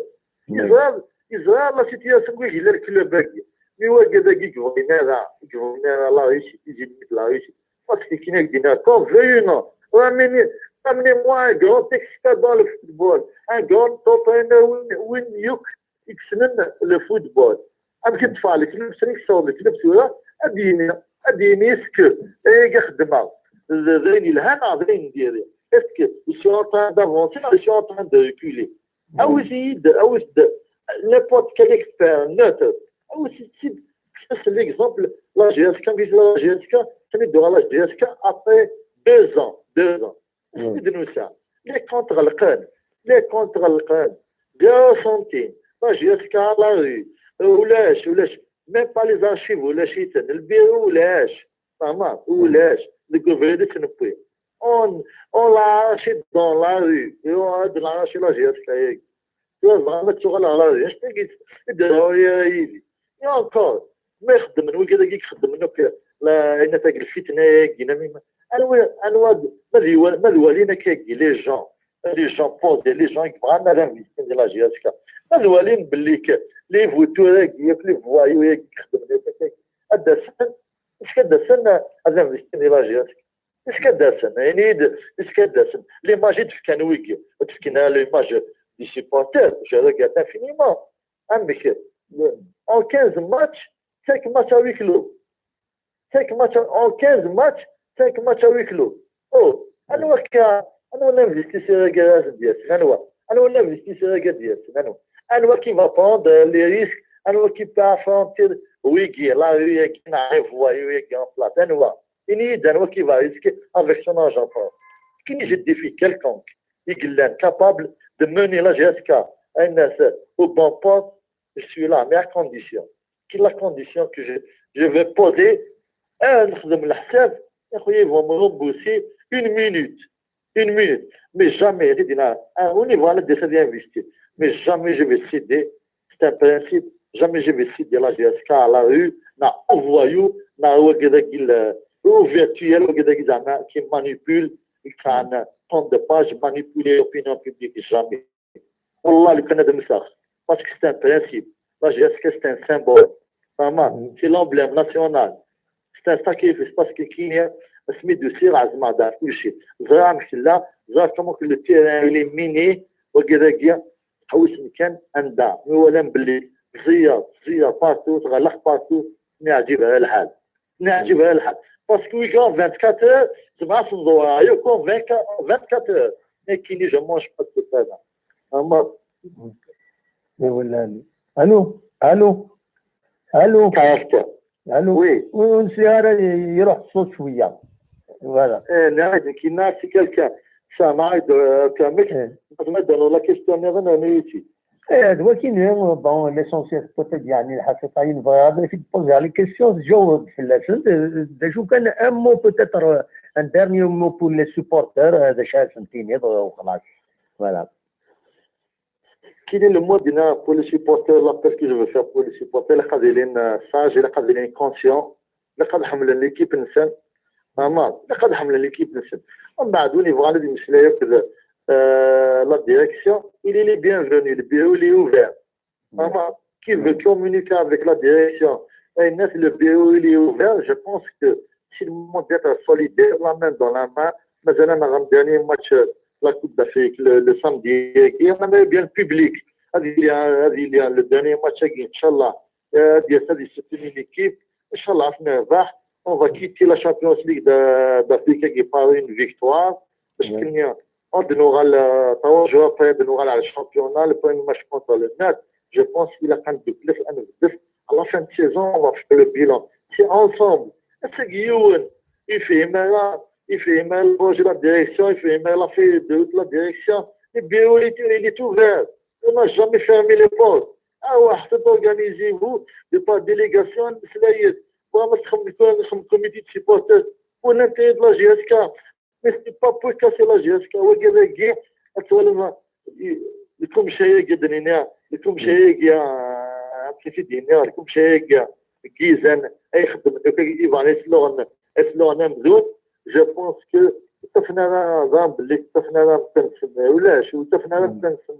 يزرع، يزرع لا سيتياسيون كي يجي الكلوب هاكي. Mi wagad-agi yebɣin ara, yebɣin ara la réussite, ils éliminent la réussite. Parce que kien ak-d-yenna, qu'on veuille ou non, ramenez-moi un grand expert dans le football, un grand entraîneur win, win yakk i yessnen le football. Amek i d-teffeɣ lekleb, sani yessaweḍ lekleb tura, ad d-yini, ad d-yini est-ce que ayagi xeddmeɣ d d ayen yelhan neɣ d ayen n diri? Est-ce que je suis en train d'avancer, je suis en train de reculer? Awit-iyi-d, awit-d n'importe quel expert, neutre, awit-id, c'est l'exemple, la G S K, la G S K, sani d-tuɣal la G S K après deux ans, deux ans. Sani d-nusa, les comptes ɣelqen, les comptes ɣelqen, zéro centime, la G S K à la rue, ulac, ulac, même pas les archives, ulac-iten, le bureau ulac, tfehmeḍ, ulac, deg ubrid i tt-newwi. On, on l'a arraché dans la rue, et on a de l'arraché la G S K. Tura bɣan ad tuɣal ɣer la G S K, i d-, i d-, i d-, i d-, Et encore, ma ixeddmen wigad-agi i ixeddmen akk la, ayen atag lfitna-agi, namima, anwa, anwa d-, ma d iwa-, ma d walin akkagi, les gens, les gens posés, les gens i yebɣan ad investin di la G S K, ma d walin belli que les vautours-agi, akk les voyous-agi i ixeddmen akk akkagi, ad d-asen, est-ce que ad d-asen ad investin di la G S K? Est-ce que ad d-asen? Ini-d, est-ce que ad d-asen? L'image i d-fkan wigi, ur d-fkin ara l'image des supporters, je regrette infiniment. Amek? En quinze matchs, cinq matchs à huis clos. Cinq matchs en quinze matchs, cinq matchs à huis clos. Oh, anwa akka, anwa l'investisseur-agi ara d-yasen? Anwa? Anwa l'investisseur-agi ad d-yasen? Anwa? Anwa qui va prendre les risques? Anwa qui peut affronter wigi, la rue-agi, neɣ les voyous-agi en place? Anwa? Ini-yi-d anwa qui va risquer avec son argent propre. Qui je défie quelconque i yellan capable de mener la G S K à une, au bon port, je suis là, mais à condition. Quelle la condition que je, je vais poser? Ah, nexdem leḥsab, ya خويا, ils vont me rembourser une minute. Une minute. Mais jamais, j'ai dit, là, ah, au niveau de la décès investi. Mais jamais je vais céder. C'est un principe. Jamais je vais céder la G S K à la rue, neɣ au voyou, neɣ wagad-agi, au virtuel, wagad-agi, qui manipule, qui a un compte de page, manipuler l'opinion publique, jamais. Wallah, lukan ad mteɣ. Parce que c'est un principe. La G S K, c'est un symbole. Vraiment, c'est l'emblème national. C'est un sacrifice. Parce que kini, asmi d-usiɣ, ɛezmeɣ-d ɣef kulci. Ẓriɣ amek tella, ẓriɣ comment que le terrain, il est miné, wagad-agi, ḥewsen kan anda. Mi walan belli tẓeyyer, tẓeyyer partout, tɣelleq partout, mi ɛǧib ara lḥal. Neɛǧib ara lḥal. Parce que wigi en vingt-quatre heures, zemreɣ ad ten-ḍewreɣ yakk en vingt-quatre heures. Nekkini, je mange pas de pain. Ama. Allô, allô, allô, allô. Caractère. Allô. Oui. Ur nesɛi ara, iruḥ ṣṣut cwiya. Voilà. Eh, neɛd, nekkini, c'est quelqu'un. Ça m'aide, euh, quand même. Eh. Laqen ad d-rnuɣ la question-nniḍen, rnu-yi-tt-id. Eh, d wakin, eh, bon, l'essentiel, peut-être, yeɛni, lḥaqiqa, ayen bɣiɣ ad ak-d-poser les questions, tjaweb fell-asen. D, d acu kan, un mot, peut-être, euh, un dernier mot pour les supporters, euh, d acu ara sen-tiniḍ, euh, وخلاص. Voilà. Quel est le mot dina pour les supporters, l'appel que je veux faire pour les supporters, ilaq ad ilin, euh, sages, ilaq ad ilin conscients, ilaq ad ḥemmlen l'équipe-nsen, ama ilaq ad ḥemmlen l'équipe-nsen. Mbeɛd, win yebɣan ad yemmeslay akked, euh, la direction, il est le bienvenu, le bureau, il est ouvert. Ama qui veut communiquer avec la direction, et net, le bureau, il est ouvert, je pense que c'est le moment d'être solidaire, la main dans la main. Mazal-aneɣ en dernier match, euh, la Coupe d'Afrique, le, le samedi, et on aimerait bien le public. Ad yili, ad yili le dernier match-agi, Inch'Allah. Euh, ad yas ad yessuffini l'équipe. Inch'Allah, ad nerbeḥ. On va quitter la Champions League de, d'Afrique par une victoire. Parce qu'il y a, ad nuɣal, euh, trois jours après, ad nuɣal ɣer le championnat, le premier match contre le Net. Je pense qu'il a quand même de plus à nous. À la fin de saison, on va faire le bilan. C'est ensemble. Est-ce que yiwen, il fait mal, il fait mal, la direction, il fait mal, la feuille de route, la direction. Le bureau, il est, il est ouvert. On n'a jamais fermé les portes. Ah ouais, c'est organisé, vous, de par délégation, c'est là, il y a, pour un comité de supporters, pour l'intérêt de la G S K. Mais c'est pas pour casser la G S K. Wagad-agi, actuellement, le Kumchaya, le Kumchaya, le Kumchaya, le Kumchaya, ay xeddmen, ay xeddmen, ay sluɣen, ay sluɣen amdun, je pense que ttafna ran belli ttafna ran tansen, ulac, ur ttafna ran tansen.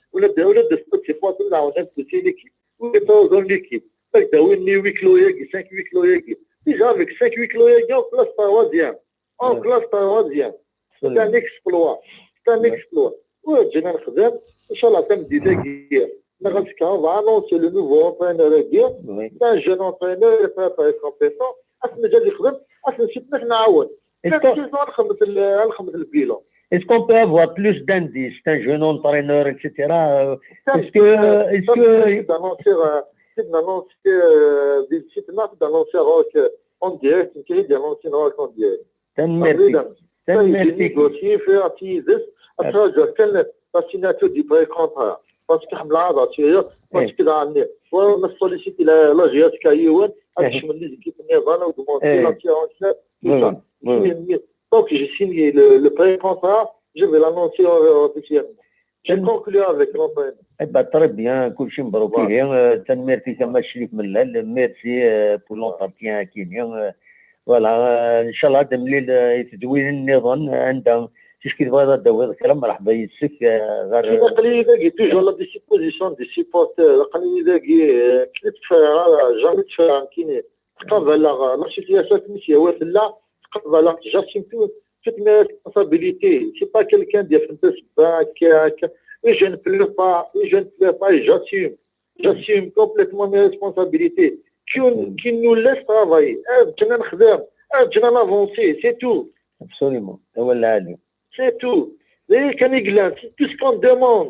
ولا د-، ولا دست سي بوات ولا عاونات سي ليكيب، ولا تروزون ليكيب. فك داوين لي وي كلو ياكي، سانك وي كلو ياكي. ديجا افيك سانك وي كلو ياكي، اون كلاس تروازيام. اون كلاس تروازيام. سي ان اكسبلوا. سي ان اكسبلوا. وجينا نخدم، ان شاء الله تمديد اكي. انا غنسكا فا انونسي لو نوفو اونترينور اكي. سي ان جون اونترينور، تري تري كومبيتون. اصلا جا يخدم، اصلا شفنا نعاون. Est-ce que- Est-ce qu'on peut avoir plus d'indices, c'est un jeune entraîneur, et cetera euh, Est-ce que, est-ce que c'est d'annoncer, euh, c'est d'annoncer, euh, des sites, non, c'est d'annoncer rock, euh, en direct, une série d'annonces rock en direct. Tanemmirt-ik. Tanemmirt-ik. Négocier, faire attiser, après, je fais la signature du pré-contrat. Parce que je me l'a assuré, parce que dans les, ouais, on a sollicité la, la G S K I O N, avec les équipes, on a augmenté l'assurance, tout ça. Donc, j'ai signé le, le pré-contrat, je vais l'annoncer officiellement. J'ai conclu avec l'entraîneur. Eh ben, très bien, كلشي مبروك. Voilà. Tanemmirt-ik a Mass Chrif Mellal, merci euh, pour l'entretien كيني. Euh, voilà, euh, ncallah ad nemlil euh, i tedwilin nniḍen, euh, anda ticki tebɣiḍ ad d-tawiḍ kra, mreḥba yis-k. Euh, ɣer, euh, aql-iyi dagi toujours à la disposition des supporters, aql-iyi dagi, euh, ur tteffaɣeɣ ara, jamais tteffaɣeɣ nekkini. Tqabaleɣ la situation akken i s-yehwa tella, tqabaleɣ, j'assume tout, toutes mes responsabilités. C'est pas quelqu'un d-yafen tasebba akka, akka. Et je ne pleure pas, et je ne pleure pas, et j'assume. J'assume complètement mes responsabilités. Qui, qui nous laisse travailler. Ad ǧǧen ad nexdem, ad ǧǧen ad navancer, c'est tout. Absolument. Awal lɛali. C'est tout. Et kan i yellan, c'est tout ce qu'on demande.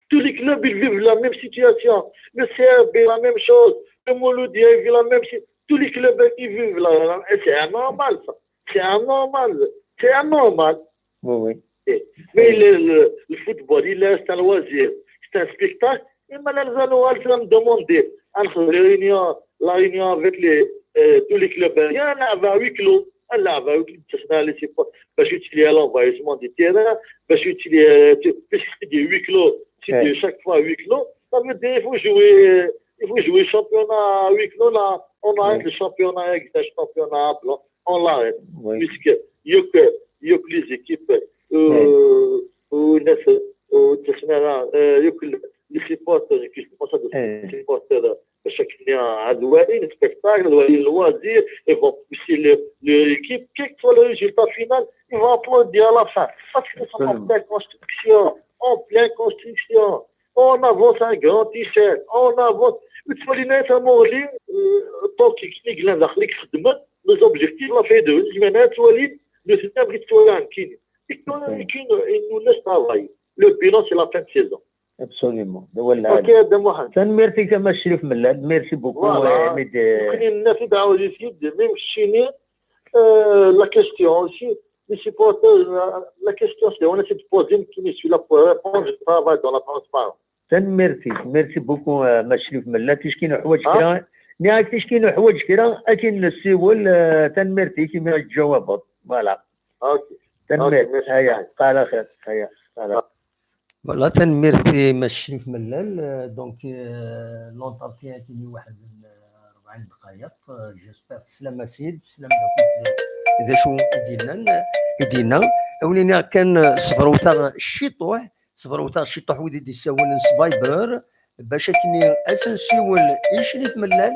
Tous les clubs, ils vivent la même situation. Le C R B, la même chose. Le Mouloudia, il vit la même chose. Tous les clubs, ils vivent la, la- et c'est anormal, ça. C'est anormal. C'est anormal. Oui, oui. Eh, mais le, le, le football, il reste un loisir. C'est un spectacle. Et malheureusement, on va se demander entre les réunions, la réunion avec les, euh, tous les clubs, il y en a à huis clos. On a à huis clos, c'est ça, les supporters. Parce que tu es à l'envahissement du terrain, parce que tu es, euh, tu- parce que c'est des huis clos, c'est de chaque fois huis clos. Ça veut dire qu'il faut jouer, euh, il faut jouer championnat à huis clos, là, on arrête le championnat avec un championnat à blanc, on l'arrête. Oui. Puisque il y a que, il y a que les équipes, euh, au neuf, au Tesnara, euh, il y a que les supporters, je pense que les supporters, euh, chaque année à Douai, le spectacle, Douai, le loisir, et vont pousser le- leur équipe, quel que soit le résultat final, ils vont applaudir à la fin. Parce qu'ils sont en pleine construction, en pleine construction. On avance un grand t-shirt, on avance. Tettwali-nna tamuɣli, euh, donc, i yellan daxel i ixeddmen, les objectifs, la feuille de route, zemren ad twalin nutni amek i ttwaliɣ nekkini. Nekkini, nekkini, il nous laisse travailler. Le bilan, c'est la fin de saison. Absolument. D awal lɛali. Ok, a Dda Muḥend. Tanemmirt-ik a Mass Crif Mellal. Merci beaucoup. Voilà. Nekkini nna-t-id, ɛawed-it-id, même keččini, euh, la question aussi, les supporters, la, la question, c'est, on essaie de poser, nekkini, je suis là pour répondre, je travaille dans la transparence. Tanemmirt-ik. Merci beaucoup, euh, Mass Crif Mellal. Ticki nuḥwaǧ kra. Nniɣ-ak ticki nuḥwaǧ kra, akin nessiwel, euh, tanemmirt-ik imi i ɣ-d-tjawabeḍ. Voilà. Ok. Tanemmirt. Ok, merci. Aya, qqar axir. Aya, qqar axir. Voilà, tanemmirt i Mass Crif Mellal. Euh, donc, euh, l'entretien-agi waḥed n, euh, rebɛin dqayeq. Euh, j'espère teslam-as-id, teslam-d akk d acu i d-yennan, i d-yenna. A wen-iniɣ kan, euh, ṣebret-aɣ ciṭuḥ, ṣebret-aɣ ciṭuḥ wid i d-yessawalen s Viber, bac akken ad s-nsiwel i Crif Mellal,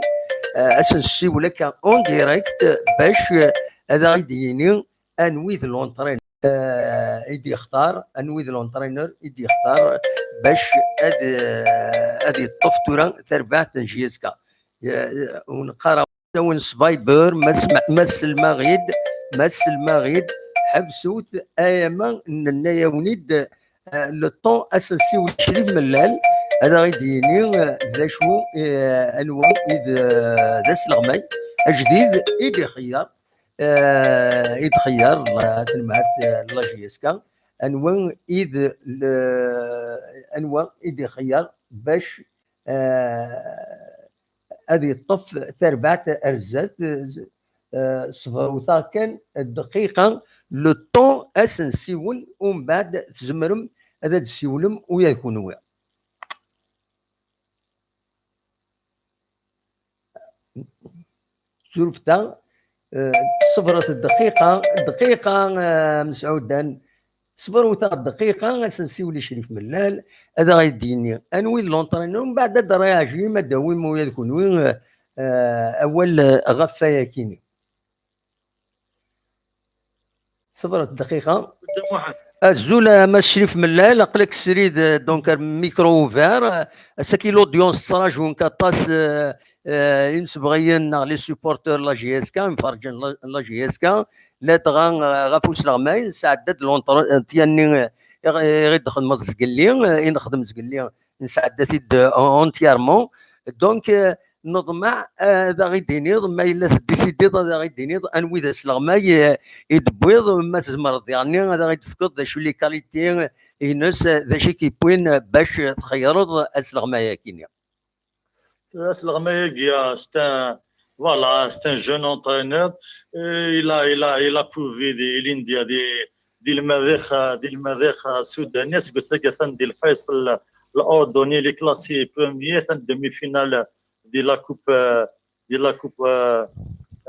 euh, ad s-nsiwel akka en direct, bac, euh, ad aɣ-id-yini anwi d l'entraîneur, euh, i d-yextar, anwi d l'entraîneur i d-yextar bac ad, euh, ad yeṭṭef tura tarbaɛt n J S K. Euh, ur neqqar awen s Viber, ma s-, ma sellmeɣ-id, ma sellmeɣ-id, ḥebsut, ayama nenna-yawen-id, euh, le temps ad s-nsiwel Crif Mellal, ad aɣ-id-yini, euh, d acu, euh, anwa i d, euh, d asleɣmay ajdid i d-ixeyyer, euh, i d-xeyyer la, tanemhalt, euh, la J S K, anwa i d, le, anwa i d-ixeyyer bac, euh, ad yeṭṭef tarbaɛt ar zdat, euh, ṣebret-aɣ kan dqiqa, le temps ad s-nsiwel, umbeɛd tzemrem ad d-tessiwlem ula d kunwi. Surfet-aɣ, euh, ṣebret dqiqa, dqiqa, euh, Mesɛudan, ṣebret-aɣ dqiqa, ad s-nsiwel i Crif Mellal, ad aɣ-d-yini anwi d l'entraîneur, mbeɛd ad d-rriɛjim, ad d-awim ula d kunwi, euh, euh, awal, euh, ɣef wayakini. Ṣebret dqiqa. Azul a Mass Crif Mellal, aql-ak srid, euh, donc, ar micro ouvert. Euh, ass-agi l'audience ttraǧu-k aṭas, euh, euh, imsebɣiyen neɣ les supporters n la J S K, imferrǧen n la, la J S K, ladɣa, euh, ɣef usleɣmay, nesɛedda-d l'entretien-nni, euh, i ɣ-, i ɣ-, i d-txedmeḍ zgelli, euh, i nexdem zgelli, nesɛedda-t-id, euh, entièrement. Donc, euh, neḍmeɛ, euh, ad aɣ-id-tiniḍ, ma yella teddisidiḍ ad aɣ-id-tiniḍ anwi d asleɣmay, euh, i d-tewwiḍ, ma tzemreḍ diɣenni ad aɣ-id-tefkeḍ d acu les qualités-ines, euh, d acu i k-yewwin, euh, bac txeyyreḍ asleɣmay-agi-nni. Asleɣmay-agi, euh, c'est un, voilà, c'est un jeune entraîneur. Euh, il a, il a, il a prouvé di, ilindi di, di lmerrix, euh, di lmerrix, euh, sudani, aseggas-agi atan di Lfaysal l'Ordonien, il est classé premier, atan demi-finale di la coupe, euh, di la coupe, euh,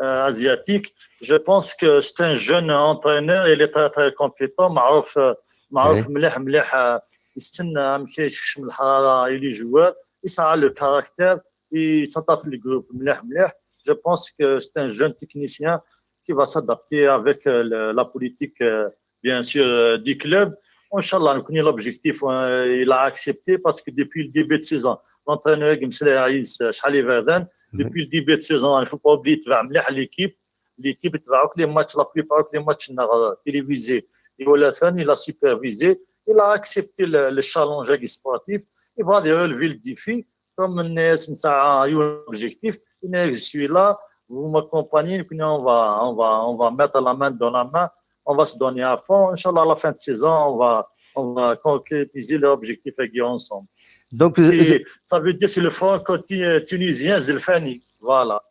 euh, asiatique. Je pense que c'est un jeune entraîneur, il est très, très compétent, معروف, euh, معروف مليح، مليح، euh, يسن، آه، أمك يكشم الحرارة، il est joueur، يسعى le caractère، يتعطى في le groupe مليح، مليح. Je pense que c'est un jeune technicien qui va s'adapter avec, euh, le, la politique, euh, bien sûr, euh, du club. Inch'Allah, donc, l'objectif, euh, il a accepté parce que depuis le début de saison, l'entraîneur, Gimsel Aïs, euh, شحال يبعدن، depuis le début de saison, il faut pas oublier, تبع مليح l'équipe. L'équipe تبع كل les matchs, la plupart كل les matchs نتاع télévisés. Il a supervisé, il a accepté le, le challenge sportif. Il va relever le défi. Comme الناس نتاع un objectif, je suis là, vous m'accompagnez, puis on va, on va, on va mettre la main dans la main, on va se donner à fond. Inch'Allah, à la fin de saison, on va, on va concrétiser l'objectif avec ensemble. Donc, c'est, euh, ça veut dire c'est le franco-tunisien Zelfani. Voilà.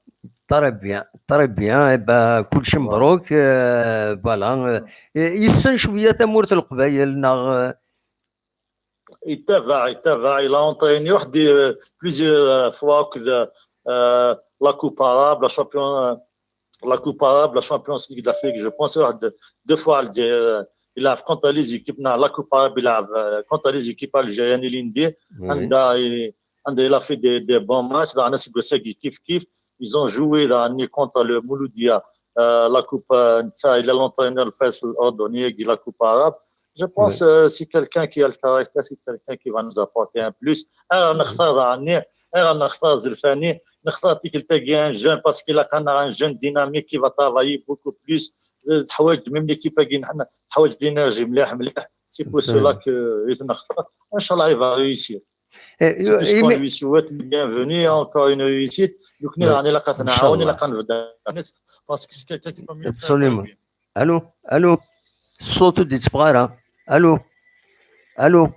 Très bien, très bien. Eh ben, كلشي مبروك. Euh, voilà. Euh, yessen شوية تمورت القبايل ناغ, euh, يتابع، يتابع، il a entraîné وحدي، euh, plusieurs, euh, fois كذا، euh, la Coupe arabe, la champion, euh, la Coupe arabe, la Champions League d'Afrique, je pense, واحد deux fois على الجزائر، euh, il a contre les équipes, non, la Coupe arabe, il a, euh, contre les équipes algériennes, il est, عندها، il a fait des, des bons matchs, dans la Ségué, كيف كيف, ils ont joué, là, contre le Mouloudia, euh, la Coupe, euh, نتا، il a l'entraîneur, le Faisal Ordonnier, la Coupe arabe. Je pense, euh, c'est quelqu'un qui a le caractère, c'est quelqu'un qui va nous apporter un plus. Alors, نختار راني، alors نختار زلفاني، نختار تيكلتاكي un jeune parce qu'il a un jeune dynamique qui va travailler beaucoup plus. تحوج même l'équipe كي نحن تحوج l'énergie مليح مليح. C'est pour cela que نختار. ان شاء الله il va réussir. C'est tout ce qu'on lui souhaite, le bienvenu, encore une réussite. Donc, nous, on est là, on est là, on va parce que c'est quelqu'un qui peut mieux faire. Absolument. Allô, allô. الصوت ودي تفغيرة. Allô. Allô.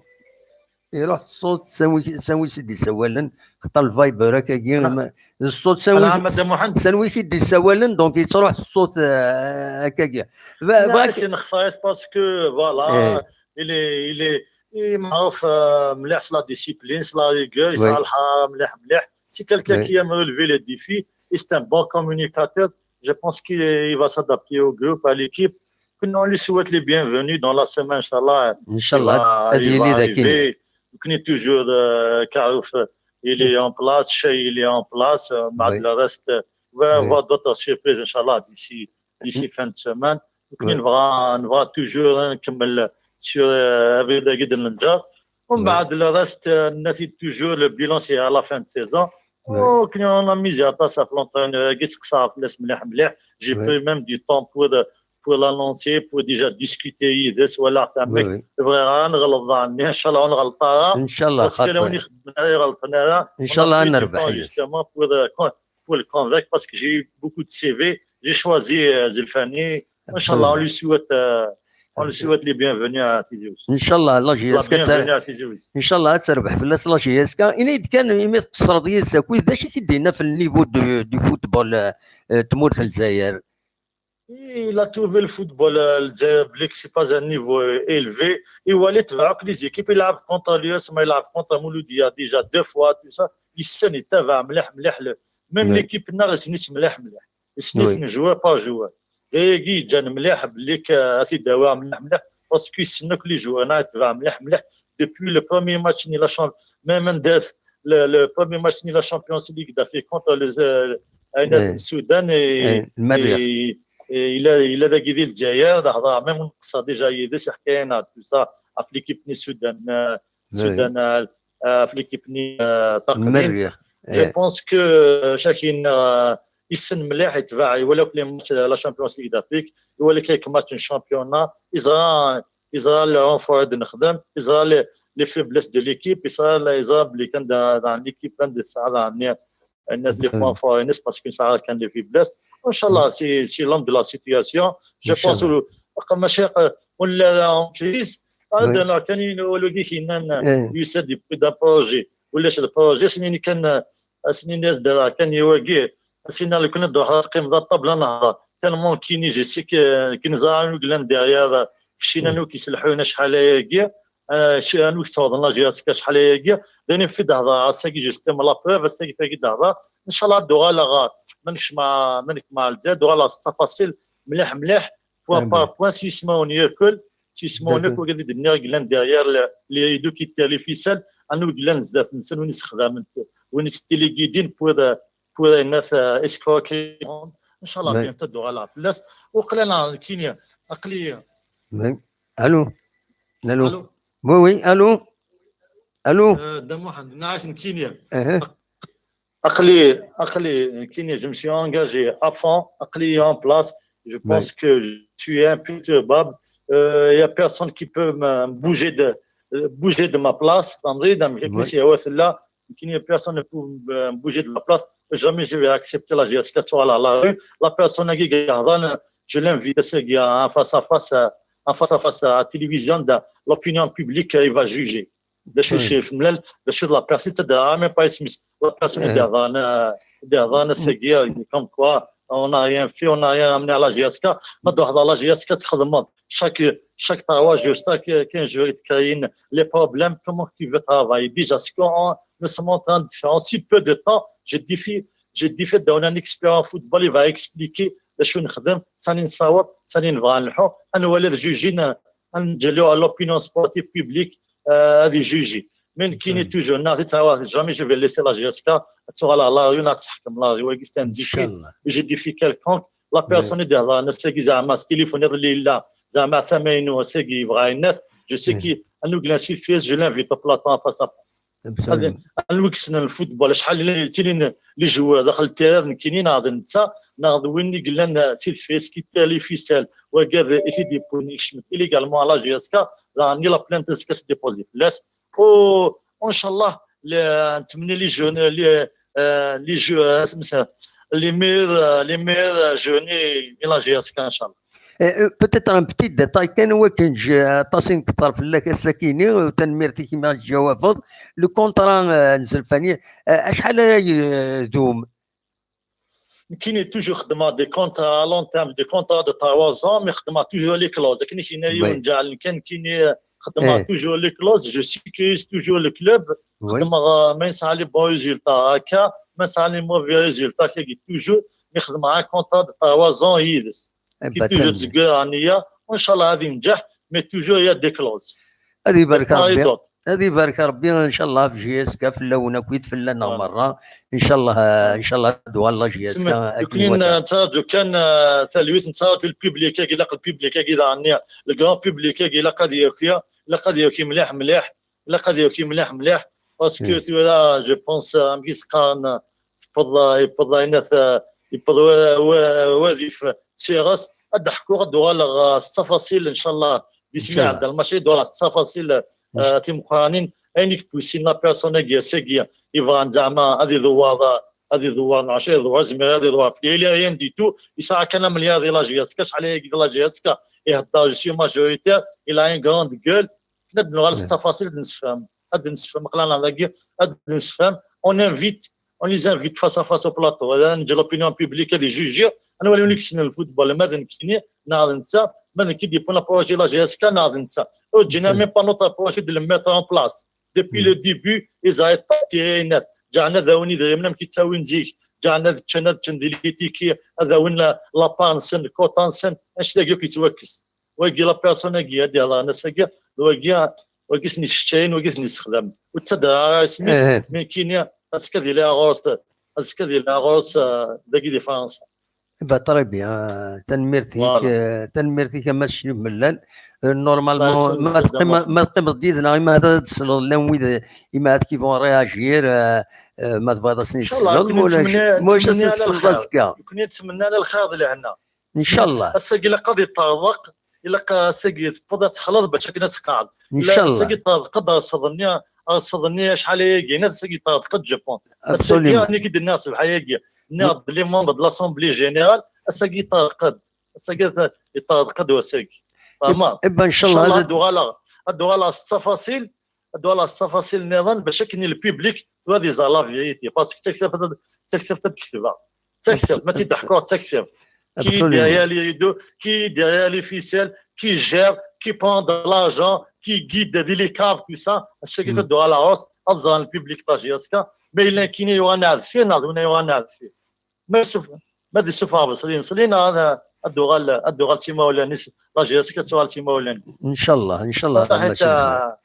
يروح الصوت سوي سوي سيدي سوالن. خطا الفايبر هكاكي الصوت سوي سوي سيدي سوالن، donc يتروح الصوت هكاكي. Parce que voilà, il est il est معروف مليح sur la discipline, sur la rigueur, يسعى الحرارة مليح مليح. C'est quelqu'un qui aime relever les défis et c'est un bon communicateur. Je pense qu'il va s'adapter au groupe, à l'équipe. On lui souhaite les bienvenus dans la semaine, Inch'Allah. Inch'Allah, il va arriver. Donc, on est toujours, euh, Karouf, il est en place, Shay, il est en place. Euh, le reste, on va avoir d'autres surprises, Inch'Allah, d'ici, d'ici fin de semaine. Donc, on va, on va toujours, hein, comme le, sur, euh, avec la guide de l'Indjar. ومن بعد le reste, euh, on a toujours le bilan, c'est à la fin de saison. Donc, on a mis à place l'entraîneur, qu'est-ce que ça a fait, مليح مليح. J'ai pris même du temps pour, euh, pour l'annoncer, pour déjà discuter, voilà, إن شاء الله نغلط. إن شاء الله. Parce que là, on est, on a pris du temps, justement, pour, euh, pour le convaincre, parce que j'ai eu beaucoup de C V. J'ai choisi, euh, Zelfani. إن شاء الله, on lui souhaite, euh, on lui souhaite les bienvenus à Tizi Ouzou. إن شاء الله, la J S K. La bienvenue à Tizi Ouzou. إن شاء الله تربح فلاس la J S K. إني كان يمي تقصر ديال ساكوي, ذا شي تدينا في le niveau du, du football, euh, تمورت الجزائر. Il a trouvé le football, euh, الجزائر, c'est pas un niveau, euh, élevé. Et il a les équipes, il a contre l'U S M, il a contre Mouloudia déjà deux fois, tout ça. Il s'est, il était مليح مليح. Même l'équipe ناغ سنيت مليح مليح. سنيت joueur par joueur. دايقي جان مليح بلي ك-، أثي داوي مليح مليح. Parce que سنوك les joueurs ناغ تبع مليح مليح. Depuis le premier match ني la champ-, même ندير le, le premier match ني la Champions League دافي contre les, euh, أين السودان et, et, et il a, il a داكي ديال الجزائر، هذا même نقصها déjà يدس حكاينا tout ça. في l'équipe ني السودان, euh, السودان, euh, في l'équipe ني, euh, طاقمين. Je pense que, euh, شاكين, euh, يسن مليح يتبع، يولي كل ماتش la Champions League d'Afrique، يولي كيك ماتش championnat، يزرا، يزرا les renforts د نخدم، يزرا les, les faiblesses de l'équipe، يزرا، يزرا بلي كان دا، دا l'équipe كان دا الساعة دا الناس les points forts parce que ça كان les faiblesses. إن شاء الله, c'est, c'est l'homme de la situation. Je pense, ماشي ولا en crise. هذا كان يولو كي كاين يسد يبقى projet. ولاش le projet سنين كان، سنين ناس دار كان يواقي. سينا لو كنا ندور على تقييم ذا الطابلة نهار. كان ممكن يجي سيك، كي نزار نقول لنا derrière. شينا نو كيسلحونا شحال هي. آه، شي، أنا وقت صوت الله جي أسكا شحال هي. داني في دهضة، ساكي justement la preuve، ساكي فاكي دهضة. إن شاء الله دوغا لا غا، منكش مع، منك مع الجزائر، دوغا لا c'est facile، مليح مليح. Point par point, سي يسمعون ياكل، سي يسمعون ياكل، وقاعد يدني غير قلان derrière les, les deux qui تالي في سال، أنا وقلان زداف نسان وين يسخدم، وين يستيلي قيدين pour, pour الناس، آه، escroquer. إن شاء الله bientôt دوغا لا فلاس، وقلنا كينيا، أقلية. Allô. Allô. Oui, oui, allô. Allô. آه، دا محمد، نعرف كينيا. أقلي، أقلي، كينيا، je me suis engagé à fond. أقلي en place. Je pense que je suis imperturbable. Euh, il y a personne qui peut me bouger de, euh, bouger de ma place. فهمتي؟ دام كيف سي هو لا. كينيا personne ne peut me bouger de la place. Jamais je vais accepter la G S K sur la, la rue. La personne qui gagne, je l'invite, c'est qu'il y a un face à face, un face à face à la télévision, de l'opinion publique, il va juger. De ce chef, de ce la personne, c'est de la même pas Smith. La personne est derrière, derrière, c'est comme quoi, on n'a rien fait, on n'a rien amené à la G S K. Mais dans la G S K, c'est vraiment chaque, chaque trois jours, chaque quinze jours, il crée les problèmes. Comment tu veux travailler? Déjà, ce qu'on, nous sommes en train de faire en si peu de temps, je défie, je défie d'un expert en football, il va expliquer les choses, ثاني نصاوب، ثاني نبغى نلحو، أنا ولا جوجينا، نجلو à l'opinion sportive publique, euh, هذه جوجي. Mais كيني toujours, non, jamais je vais laisser la G S K, tu vois, la, la, la, c'est un défi, je défie quelqu'un, La personne i d-ihḍeṛen ass-agi, zeɛma s tilifun iḍelli yella, zeɛma tama-inu ass-agi yebɣa yenna-t, je sais que, anwa i yellan si deffir-s, je l'invite au plateau en face à face. Ad, anwa i yessnen lfutbol, acḥal i ttilin les joueurs daxel n terrain, d nekkini neɣ d netta, neɣ d win i yellan, euh, si deffir-s, qui tire les ficelles, wagi ad i t-id-yewwin, yekcem-d illégalement à la J S K, daɣen la plainte azekka ad s-déposer fell-as. U, u ncallah, le, nettmenni les jeunes, les, euh, les jeux, euh, les meilleurs, euh, les meilleurs jeunes i, i la J S K, ncallah. Euh, euh, peut-être un petit détail, kan wakken j-, aṭas i nkeṭṭer fell-ak ass-akini, euh, tanemmirt-ik imi ɣ-d-tjawabeḍ. Le contrat, euh, n Zelfani, euh, acḥal ara yedum? Nekkini toujours xeddmeɣ des contrats à long terme, des contrats de trois ans, mais xeddmeɣ toujours les clauses. Akken i k-yenna yiwen, ǧeɛlen kan nekkini, euh, xeddmeɣ toujours les clauses, je sécurise toujours le club. Xeddmeɣ, euh, ma yesɛa les bons résultats akka, ma yesɛa les mauvais résultats akka, toujours, mais xeddmeɣ un contrat de trois ans yid-s. Qui toujours tezger ɛniya, u ncallah ad yenǧeḥ, mais toujours il y a des clauses. Ad ibarek Rebbi. Ad ibarek Rebbi, ncallah, ɣef J S K, fell-awen akkit, fell-aneɣ merra. Ncallah, euh, ncallah, ad d-tuɣal la J S K akken iwata. Nettṛaǧu kan, euh, talwit, nettṛaǧu le public-agi, ilaq le public-agi daɣen, le grand public-agi, ilaq ad yaki, ilaq ad yaki mliḥ, mliḥ, ilaq ad yaki mliḥ, mliḥ, parce que tura, je pense, euh, amek i s-qqaren, tewweḍ, yewweḍ ayen at, yewweḍ wa-, wa-, wadif s iɣes, ad d-ḥkuɣ, ad d-uɣaleɣ, euh, s ttafaṣil, ncallah, di smiɛ Ɛebdelmaci, ad d-uɣaleɣ s ttafaṣil, euh, timeqqranin, ayen i k-d-wissinen la personne-agi, ass-agi, yebɣan zeɛma ad idewwer, euh, ad idewwer, neɣ ad idewwer, izmer ad idewwer, il y a rien du tout, yesɛa kan amelyar di la J S K, acḥal ayagi di la J S K, ihedder, je suis majoritaire, il a une grande gueule, ad d-nuɣal s ttafaṣil, ad d-nessefhem. Ad d-nessefhem, aql-aneɣ dagi, ad d-nessefhem. On invite, on les invite face à face au plateau. Ad neǧǧ l'opinion publique ad ijuji. Ad nwali win i yessnen lfutbol, ma d nekkini, neɣ d netta, ma d nekk i d-yewwin approjet la J S K, neɣ d netta. Ur ǧǧin même pas notre projet de le mettre en place. Depuis le début, ils arrêtent pas de tirer net. Ǧeɛlen ad awin idrimen amek i ttawin zik. Ǧeɛlen ad ččen, ad ččen di litiki, ad awin la, la part-nsen, le quota-nsen. Annect-agi akk yettwakkes. Wagi, la personne-agi, ad d-ihḍeṛ ass-agi, d wagi, wagi i ten-yesseččayen, wagi i ten-yessexdamen. Ur ttaddareɣ ara isem-is, mais nekkini, azekka ad iliɣ ɣur-s, azekka ad iliɣ ɣur-s, euh, dagi di Fransa. Bah, très bien. Euh, tanemmirt-ik, euh, tanemmirt-ik a Mass Crif Mellal. Euh, normalement, ma teqqimeḍ, ma teqqimeḍ yid-neɣ, imi ad tesleḍ llan wid, imi ad qui vont réagir, euh, euh, ma tebɣiḍ ad sen-tesleḍ, ma ulac, ma ulac ad sen-tesleḍ azekka. Nekkni nettmenni ala lxir d lehna. Ncallah. Ass-agi ilaq ad yeṭṭerḍeq, ilaq ass-agi tewweḍ ad texleḍ bac akken ad tqeɛɛed. Ncallah. Ass-agi yeṭṭerḍeq-d rṣeḍ-nni, rṣeḍ-nni acḥal ayagi, ass-agi yeṭṭerḍeq-d Japon. Ass-agi, absolument, nekk i d-nniɣ ṣṣbeḥ ayagi, nniɣ-d les membres de l'Assemblée Générale, ass-agi yeṭṭerḍeq-d, ass-agi yeṭṭerḍeq-d wass-agi. Fehmeḍ? Eh ben, ncallah, ncallah ad d-uɣaleɣ, ad d-uɣaleɣ s ttafaṣil, ad d-uɣaleɣ s ttafaṣil nniḍen bac akken le public tura ad iẓer la vérité, parce que d taktabt, d taktabt ad d-ketbeɣ. D taktabt, ma tt-id-ḥkuɣ d taktabt. Qui est derrière les rideaux, qui est derrière les ficelles, qui gère, qui prend de l'argent, qui guide des les caves, tout ça. Ass-agi ad d-uɣaleɣ ɣur-s, ad ẓren le public n la J S K, ma yella nekkini yuɣal ar deffir, neɣ d win yuɣalen ar deffir. Ma yessuf-, ma d-issufeɣ Besli, Besli, neɣ ad, ad d-uɣal, ad d-uɣal s imawlan-is, la J S K ad tuɣal s imawlan-is. Ncallah, ncallah.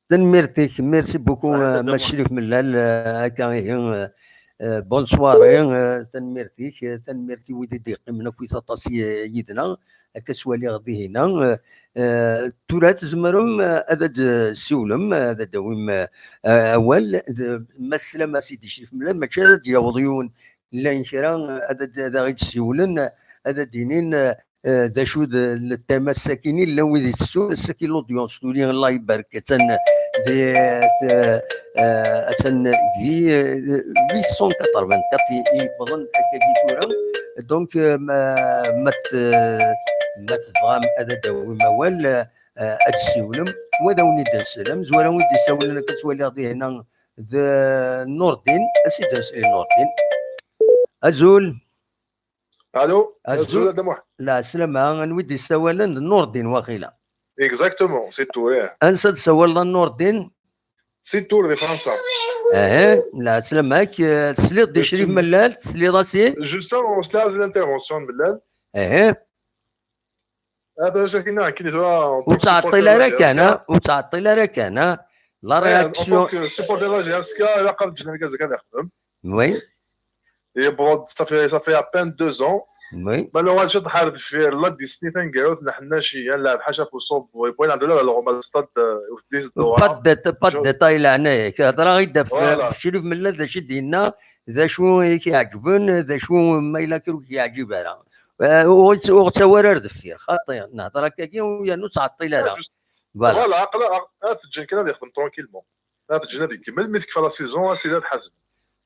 Tanemmirt-ik, merci beaucoup, euh, Mass Crif Mellal, euh, akka ihi, euh, euh, bonne soirée, euh, tanemmirt-ik, euh, tanemmirt i wid i d-yeqqimen akkit aṭas i, yid-neɣ, akka ttwaliɣ dihin-a, euh, euh, tura tzemrem, euh, ad d-tessiwlem, euh, ad d-tawim, euh, awal, d-, Mass Sslam a Sidi Crif Mellal, mačči ad d-yaweḍ yiwen, llan kra, euh, ad d-, ad aɣ-d-ssiwlen, ad d-inin, euh, euh, d acu d le thème ass-akini, llan wid itettun, ass-agi l'audience tuli, Allah ibarek, attan di, euh, euh, attan di, euh, huit cent quatre-vingt-quatre i, i yewwḍen akkagi tura. Donc, euh, ma, ma t-, ma tebɣam ad d-tawim awal, euh, ad d-tessiwlem, wa ad awen-id-nsel. Amezwaru i d-yessawlen akka ttwaliɣ dihin-a d Nurdin, a Sidi Nurdin. Azul. Allô? Azul. Azul, a Dda Muḥ. Lɛeslama, anwa i d-yessawalen? D Nurdin, waqila. Exactement, c'est tout, ouais. Ansa d-tessawaleḍ a Nurdin? C'est tout, di Fransa. Aha, lɛeslama-k, eh, tesliḍ-d i Crif Mellal, tesliḍ-as-in? Justement, sliɣ-as l'intervention n Mellal. Aha. Hada acu akken akken tura. Ur ttɛeṭṭil ara kan, ha? Ur ttɛeṭṭil ara kan, ha? La réaction. En tant que supporter de la J S K, ilaq ad ǧǧen argaz-agi ad ixdem. Oui. Yewweḍ-d, ça fait, ça fait à peine deux ans. Oui. Ma nuɣal ciṭ ḥar deffir, la Disney taneggarut n Ḥennaci, ya nlɛeb ḥaca f uṣub, bɣiɣ ad nɛeddu la Roma, le stade, euh, ur teddi s ddewṛa. Pas de, pas de détail, leɛnaya-k. Hedreɣ-id ɣef, voilà, ɣef Crif Mellal, d acu i d-yenna, d acu i k-iɛeǧben, d acu ma yella kra ur k-yeɛǧib ara. Eh, ur tt-, ur ttawi ara ar deffir. Xaṭi, nehder akkagi, u yernu ur ttɛeṭṭil ara. Voilà. Voilà, aql-, a-, ad t-ǧǧen kan ad yexdem tranquillement. Ad t-ǧǧen ad ikemmel, mi tekfa la saison, ad s-yini ad ḥazen.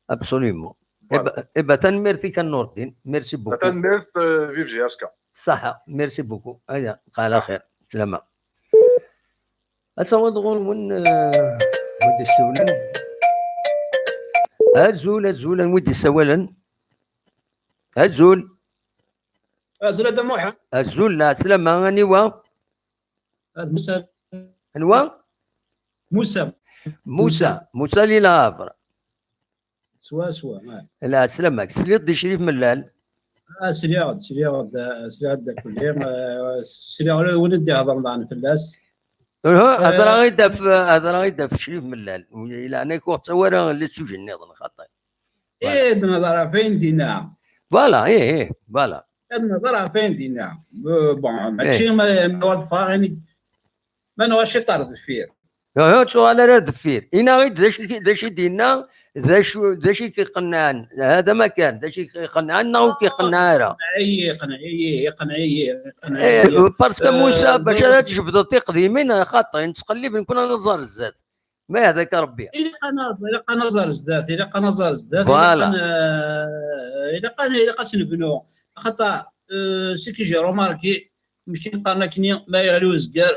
Absolument. Voilà. Eba, eba, tanemmirt-ik a Nurdin. Merci beaucoup. Tanemmirt, euh, vive J S K. Ṣaḥa, merci beaucoup. Aya, qal axir. Slama. Asawaḍ ɣur-wen, euh, wid d-issawlen. Azul, azul, anwa i d-issawalen? Azul. Azul a Dda Muḥ. Azul, lɛeslama, aniwa? Ad Musa. Anwa? Musa. Musa, Musa Lila Havre. Swa, swa, ah. Lɛeslama-k, tesliḍ-d i Crif Mellal? Ah, sliɣ-d, sliɣ-d, ah, sliɣ-d akk-, ah, sliɣ ula d win i d-ihedren daɣen fell-as. Uhu, eh, hedreɣ-id ɣef, hedreɣ-id ɣef Crif Mellal. Leɛnaya-k ur ttawi ara les sujets nniḍen, xaṭi. Voilà. Eh, ad nehder ɣef ayen d-yenna. Voilà, eh, eh, voilà. Ad nehder ɣef ayen d-yenna. Euh, bon, mačči ma, ma ad ffɣeɣ ini-, ma nuɣal ciṭ ar deffir. Uhu, ur ttuɣal ara ar deffir. Ini-aɣ-d d acu i k-, d acu i d-yenna, d acu, d acu i k-iqennɛen. Hada ma kan, d acu i k-iqennɛen neɣ ur k-iqenneɛ ara? Iqenneɛ-iyi, iqenneɛ-iyi, iqenneɛ-iyi, iqenneɛ-iyi. Eh, parce que Musa, euh, bac ad tjebdeḍ tiqdimin, xaṭi, nettqellib nekni ad nẓer zdat. Ma yehda-k Rebbi. Ilaq ad naẓ-, ilaq ad naẓer zdat, ilaq ad naẓer zdat, ilaq, voilà, ad n-, ilaq ad, ilaq ad tt-nebnu. Axaṭer, euh, ce que j'ai remarqué, mačči qqaren akkenni, ma yeɣli uzger,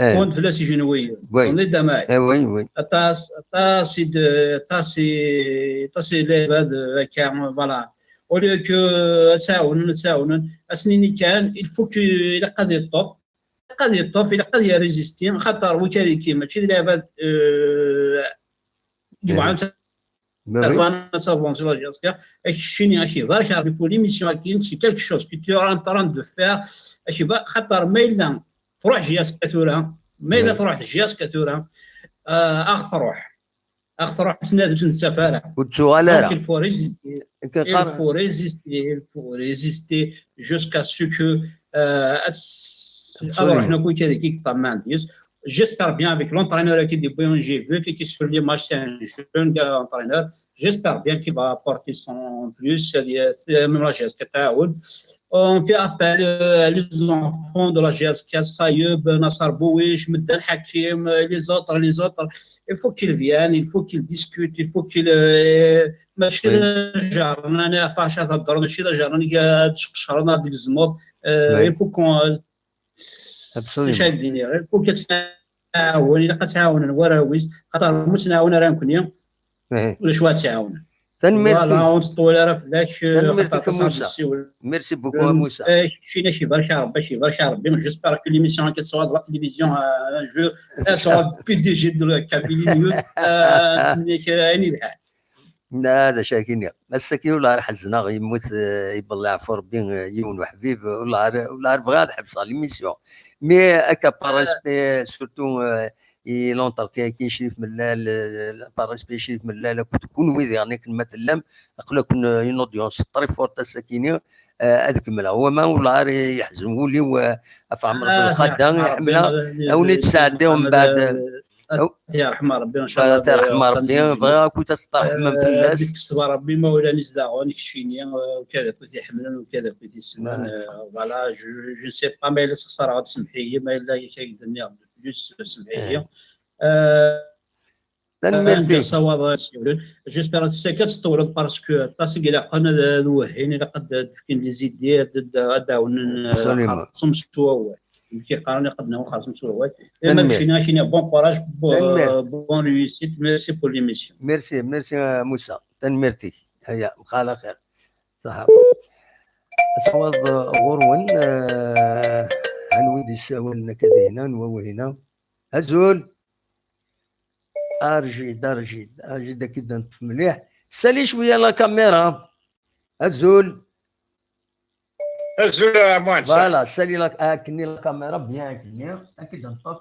eh, ffɣen-d fell-as ijenwiyen. Oui. On est damay. Eh oui, oui. Aṭas, aṭas i d-, aṭas i, aṭas i lɛibad, euh, akka, voilà. Au lieu que ad tt-ɛawnen, ad tt-ɛawnen, ad s-nini kan, il faut que, ilaq ad yeṭṭef. Ilaq ad yeṭṭef, ilaq ad yerrésisti, xaṭer wikad-agi mačči d lɛibad, euh, yebɣan ad tavansi la J S K. Ak-, keččini, ak-ibarek Rebbi pour l'émission-agi, c'est quelque chose que tu es en train de faire. Ak-ibarek, xaṭer ma yella tṛuḥ J S K tura, ma yella tṛuḥ J S K tura, euh, aɣ-tṛuḥ. Aɣ-tṛuḥ, ur tt-nettaf ara. Ur d-tuɣal ara. Donc, il faut résister. Il faut résister, il faut résister jusqu'à ce que, euh, ad s-, ad ruḥen akk wikad-agi i yeṭṭamaɛen deg-s. J'espère bien avec l'entraîneur qui est bon, j'ai vu que sur l'image, c'est un jeune gars entraîneur. J'espère bien qu'il va apporter son plus, c'est-à-dire, euh, même la J S K تعاون. On fait appel, euh, les enfants de la J S K, Sayeb, Nasser Bouich, Medden Hakim, euh, les autres, les autres. Il faut qu'ils viennent, il faut qu'ils discutent, il faut qu'ils, euh, mačči d ajernan, ɣef acu ara theddreḍ, mačči d ajernan i ad tceqcreḍ neɣ ad d-tgezmeḍ. Euh, il faut qu'on, euh, Absolument. Acu ara d-iniɣ? Il faut que tɛawen, ilaq ad tɛawnen warraw-is, xaṭer ma ur ttɛawanen ara nekni, ulac wa ad tɛawnen. Tanemmirt. Voilà, ur neṭṭul ara fell-ak, euh, tanemmirt xaṭer aṭas a Musa. Merci beaucoup a Musa. Euh, keččini, ak-ibarek Rebbi, ak-ibarek Rebbi. J'espère que l'émission-agi ad tṣewwer la télévision, euh, un jour, ad tṣewwer P D G de la Kabylie News, euh, nettmenni-ak ayen yelhan. Na, d acu ara k-iniɣ? Ass-agi ula ar ḥezneɣ, yemmut, eh, ibellaɛ ɣef Rebbi, eh, yiwen uḥbib, ula ar, ula ar bɣiɣ ad ḥebseɣ l'émission. Mais akka par respect, surtout, eh, i l'entretien-agi n Crif Mellal, eh, par respect i Crif Mellal akked kunwi diɣen akken ma tellam, aql-aken, eh, une audience très forte ass-agi-ni, eh, ad kemmleɣ. Wama ula ar yeḥzen wul-iw, eh, ɣef Ɛmer Belxada, iḥemmel-aɣ, a wen-id-sɛeddiɣ mbeɛd, eh, Ad t-yerḥem Rebbi, ncallah. Ad t-yerḥem Rebbi, bɣiɣ akk ad testṛeḥmem fell-as. Ad yekkes ṣṣber Rebbi, imawlan-is daɣen, keččini, eh, ukad akk i t-iḥemmlen, ukad akk i t-issnen, eh, voilà, je, je ne sais pas, ma yella sexṣareɣ-d, semmeḥ-iyi, ma yella akka i d-nniɣ de plus, semmeḥ-iyi. Eh, tanemmirt-ik. J'espère ass-agi ad tṭewleḍ, parce que aṭas i ilaqen ad, ad wehhin, ilaq ad d-fken les idées, ad, ad, ad d-ɛawnen, eh, xerṣum s wawal. Nekk yeqqaren iqedden xerṣum s wawal. Tanemmirt. Bon courage, bon, bonne réussite. Merci pour l'émission. Merci, merci, euh, Musa. Tanemmirt-ik. Aya, mqal axir. Ṣaḥa. Asawaḍ, euh, ɣur-wen, euh, anwa i d-yessawalen akka dihna, anwa wihina? Azul. Arjid, arjid, arjid, ad k-id-neṭṭef mliḥ. Sali cwiya la caméra. Azul. Azul a Muḥend. Voilà, sali la, akken la caméra, bien akken. Ad k-id-neṭṭef.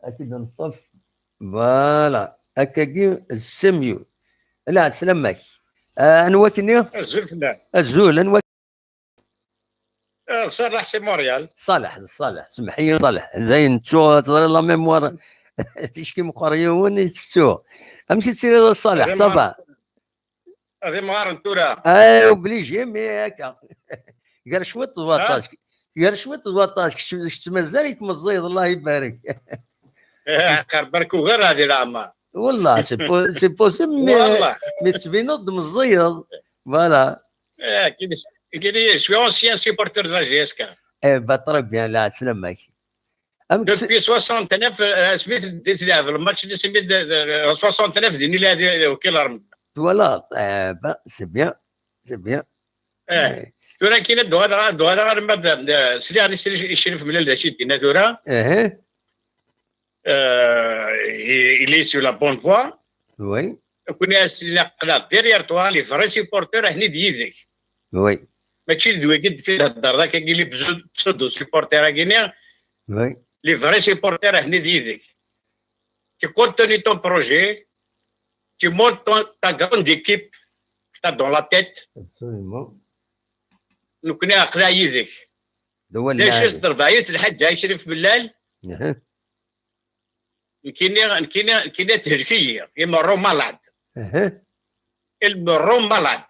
Ad k-id-neṭṭef. Voilà. Akkagi, c'est mieux. Lɛeslama-k. Ah, anwa akken? Azul fell-am. Azul, anwa? Ṣaleḥ, c'est Montréal. Ṣaleḥ, Ṣaleḥ, semmeḥ-iyi Ṣaleḥ. Dayen ttuɣ, teẓriḍ la mémoire. Ticki meqqer yiwen yettettu. Amek i tettiliḍ a Ṣaleḥ, ça va? Ad imɣaren tura. Ay, obligé, mais akka. Gar cwiṭ d waṭas. Gar cwiṭ d waṭas. Kečč mazal-ik meẓẓiyeḍ, Allah ibarek. Aqerbar-k ugar di leɛmer. Wallah, c'est possible, mais tettbineḍ-d meẓẓiyeḍ. Voilà. Je suis ancien supporter de la J S K. Eh ben, très bien, la, c'est le mec. Depuis soixante-neuf, asmi teddi tleɛb lmatch-nni, asmi soixante-neuf din i lɛadi wakil Remḍan. Twalaḍ? Eh ben, c'est bien, c'est bien. Tura kan ad d-uɣaleɣ, ad d-uɣaleɣ arma d, sliɣ i Crif Mellal d acu i d-yenna tura. Il est sur la bonne voie. Oui. Nekkni as-nniɣ aql-aɣ derrière toi, les vrais supporters ahni d yid-k. Oui. Mačči d wigi d-fi theddreḍ akkagi, les pseudo supporters-agi-nni. Oui. Les vrais supporters ahni d yid-k. Tu continues ton projet, tu montes ton, ta grande équipe que tu as dans la tête. Absolument. Nekkni aql-aɣ yid-k. D awal D acu lɛali. Teḍbeɛ yiwet lḥaǧa i Crif Mellal? Aha. Nekkini, nekkini, nekkini ad thelk-iyi. Il me rend malade. Aha. Il me rend malade.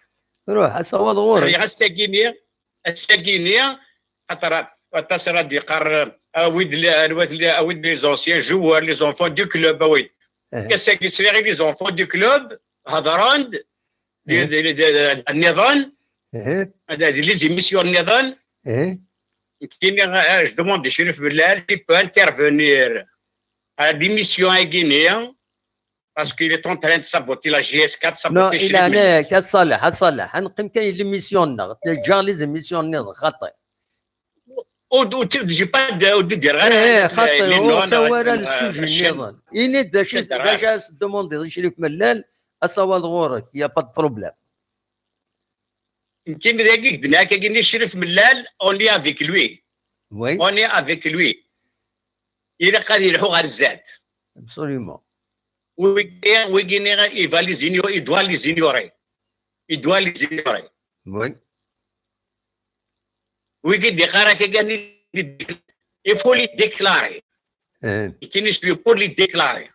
Ruḥ, asawaḍ ɣur-k. Xliɣ ass-agi-nni, ass-agi-nni, xaṭer aṭas ara d-yeqqar, awi-d li-, awi-d li-, awi-d les anciens joueurs, les enfants du club, awi-d. Aha. Ass-agi sliɣ i les enfants du club, hedren-d, di, Aha. di, di, di, nniḍen, Aha. di les émissions nniḍen, Aha. nekkini, ah, je demande à Crif Mellal s'il peut intervenir à l'émission-agi-nni, parce qu'il est en train de saboter la J S K, de Non, saboter il Crif a Mellal. a Ṣaleḥ, a Ṣaleḥ, ad neqqim kan i l'émission-nneɣ. Ǧǧiɣ les émissions-nniḍen, xaṭi. Ur d-, ur d-, j'ai pas de, ur d-diriɣ ara Eh, les, xaṭi, les ur noms, ttawi ara euh, le sujet la chaîne, nniḍen. Ini-d d acu, et cetera. D acu ara s-tdemanded i Crif Mellal, asawaḍ ɣur-k, y a pas de problème. Nekkini dagi i k-d-nniɣ akkagi-nni Crif Mellal, on est avec lui. Oui, On est avec lui. Ilaq ad yelḥu ɣer zdat. absolument. Wigi, wigi-nni, il va les ignorer, il doit les ignorer. Il doit les ignorer. Oui. Wigi d-iqqar akkagi, il faut les déclarer. Eh, Nekkini je suis pour les déclarer.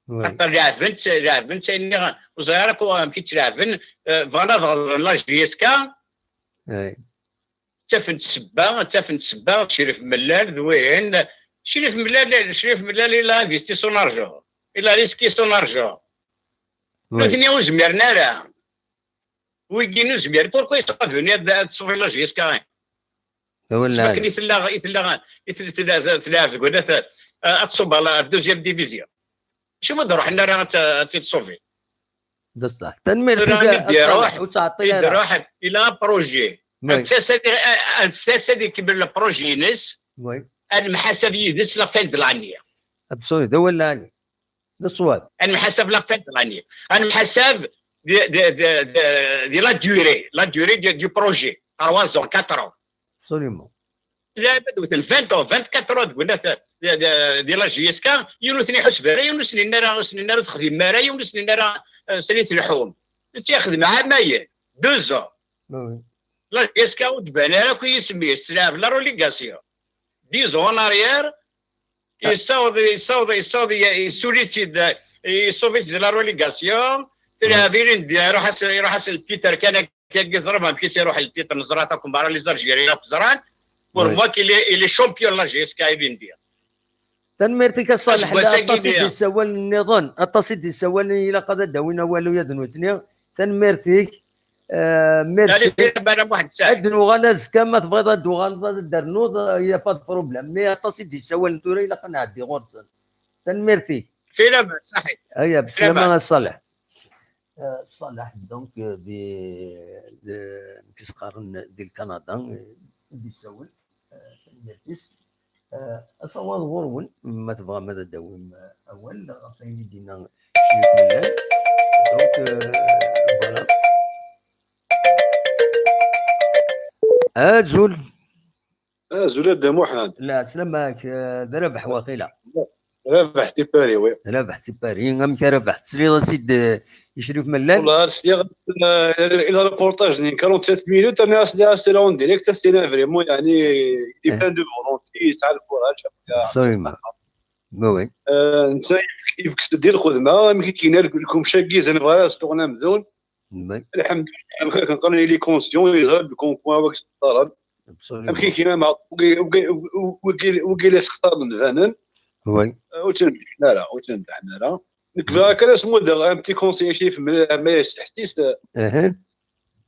oui. Xaṭer leɛben-tt, leɛben-tt ayen nniɣ, ur ẓriɣ ara ko-, amek i tt-leɛben, euh, bɣan ad ɣeḍlen la J S K, Eh, ttafen-d ssebba, ttafen-d ssebba, Crif Mellal d wihin. Crif Mellal, Crif Mellal, il a investi son argent. Il a risqué son argent. oui. Nutni ur zmiren ara. Wigi ur zmiren. Pourquoi ils sont venus ad, ad sauver la J S K? Wala. Sma akken i tella, i tella, i tella, tella, tella deg wannat, euh, ad tṣubb la deuxième division. Acu ma d-ruḥen ara ad, ad tt-sauver? D ṣṣeḥ. Tanemmirt-ik, Tura a mi d-iruḥ, Ṣaleḥ, ur ttɛeṭṭil mi ara. d-iruḥ, il a un projet. Oui. Anef-as ad, anef-as ad ikemmel le projet-ines, Oui. ad nemḥasab yid-s la fin de l'année. Absolument, d awal lɛali. D ṣṣwab. Ad nemḥasab la fin de l'année. Ad nemḥasab de, de, de, de, de la durée, la durée du, du projet. Trois ans, quatre ans. Absolument. Lɛibad wten vingt ans, vingt-quatre ans deg wannat de, de, de la J S K, yiwen ur ten-iḥuseb ara, yiwen ur sen-yenna ara, ur sen-yenna ara ur texdimem ara, yiwen ur sen-yenna ara, euh, sani tleḥḥum. Netta yexdem ɛamayen, deux ans. Oui. La J S K ur d-tban ara akk yisem-is, tleɛb la relégation. Dix ans en arrière, yessaweḍ, yessaweḍ, yessaweḍ, yessuli-tt-id, yessuli-tt-id la relégation. Tleɛb ilindi, iruḥ-as, iruḥ-as le titre kan akka, teẓram amek i s-iruḥ le titre, neẓra-t akk merra, les Algériens akk ẓran-t. Pour moi, qu'il est, il est champion de la J S K ilindi. Tanemmirt-ik a Ṣaleḥ, Aseggas-agi aṭas i nniɣ. D-isawalen nniḍen, aṭas i d-isawalen, ilaq ad d-awin awal ula d nutni. Tanemmirt-ik. Euh, merci. Allez, Bala Mohamed Saïd. Ad d-nuɣal azekka, ma tebɣiḍ ad d-tuɣaleḍ ad d-ternuḍ, euh, y a pas de problème. Mais aṭas i d-isawalen tura, ilaq ad nɛeddi ɣur-sen. Tanemmirt-ik. Fi laman, ṣaḥit. Aya, Fi laman. bslama a Ṣaleḥ. Euh, Ṣaleḥ, donc, euh, di, di, amek i s-qqaren di Lkanada, euh, i d-isawel, euh, tanemmirt-is. Euh, asawaḍ ɣur-wen, ma tebɣam ad d-tawim, euh, awal ɣef wayen i d-yenna Crif Mellal. Donc, euh, voilà. Azul. Azul a Dda Muḥend. Lɛeslama-k, euh, d Rabeḥ waqila. Rabeḥ Sipari, oui. Rabeḥ Sipari, amek a Rabeḥ? Tesliḍ-as-id, eh, i Crif Mellal? Wallah, ar sliɣ, eh, i le reportage n quarante-sept minutes, ana as-sliɣ-as en direct, as-sliɣ vraiment, yeɛni, il est plein de volonté, yesɛa le courage. Absolument. Oui, oui. Eh, netta yefk-, yefk-d di lxedma, amek i k-yenna, lkumc-agi, zan bɣiɣ ad s-tuɣen amdun. Oui. Lḥemdullah, amek akken qqaren, il est conscient, yeẓra belli comme quoi wagi s-teqqaren. Absolument. Amek i k-yenna, ma wagi, wagi, wagi, wagi la s-xtaren banen. Oui. Eh, ur ttrebḥen ara, ur ttrebḥen ara. Nekk bɣiɣ kan ad s-muddeɣ un petit conseil, Crif, ma, ma yesteḥsis, eh, Aha.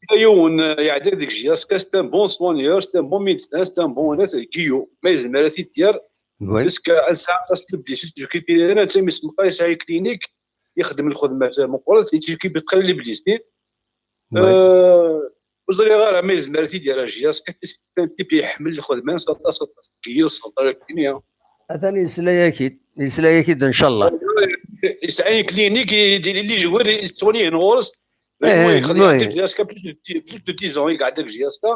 Yella yiwen, eh, yeɛdel deg J S K, c'est un bon soigneur, c'est un bon médecin, c'est un bon honnête, Guillaume. Ma yezmer ad t-id-yerr, Oui. Parce que ansa ass n leblis, yettjukipi, netta mi semqa yesɛa clinique, yexdem lxedma meqqret, yettjukipi qrib les blessés. Oui. Euh, ur ẓriɣ ara ma yezmer ad t-id-yerr J S K, parce que c'est un type yeḥmel lxedma-ines aṭas, aṭas. Deg yiwet s hḍra kini. Atan yesla-yak-id, yesla-yak-id, ncallah. Yesɛa clinique, i, i, les joueurs, yettwalihin ɣur-s. Eh, yexdem oui. J S K plus de, plus de dix ans, i iɛedda deg J S K.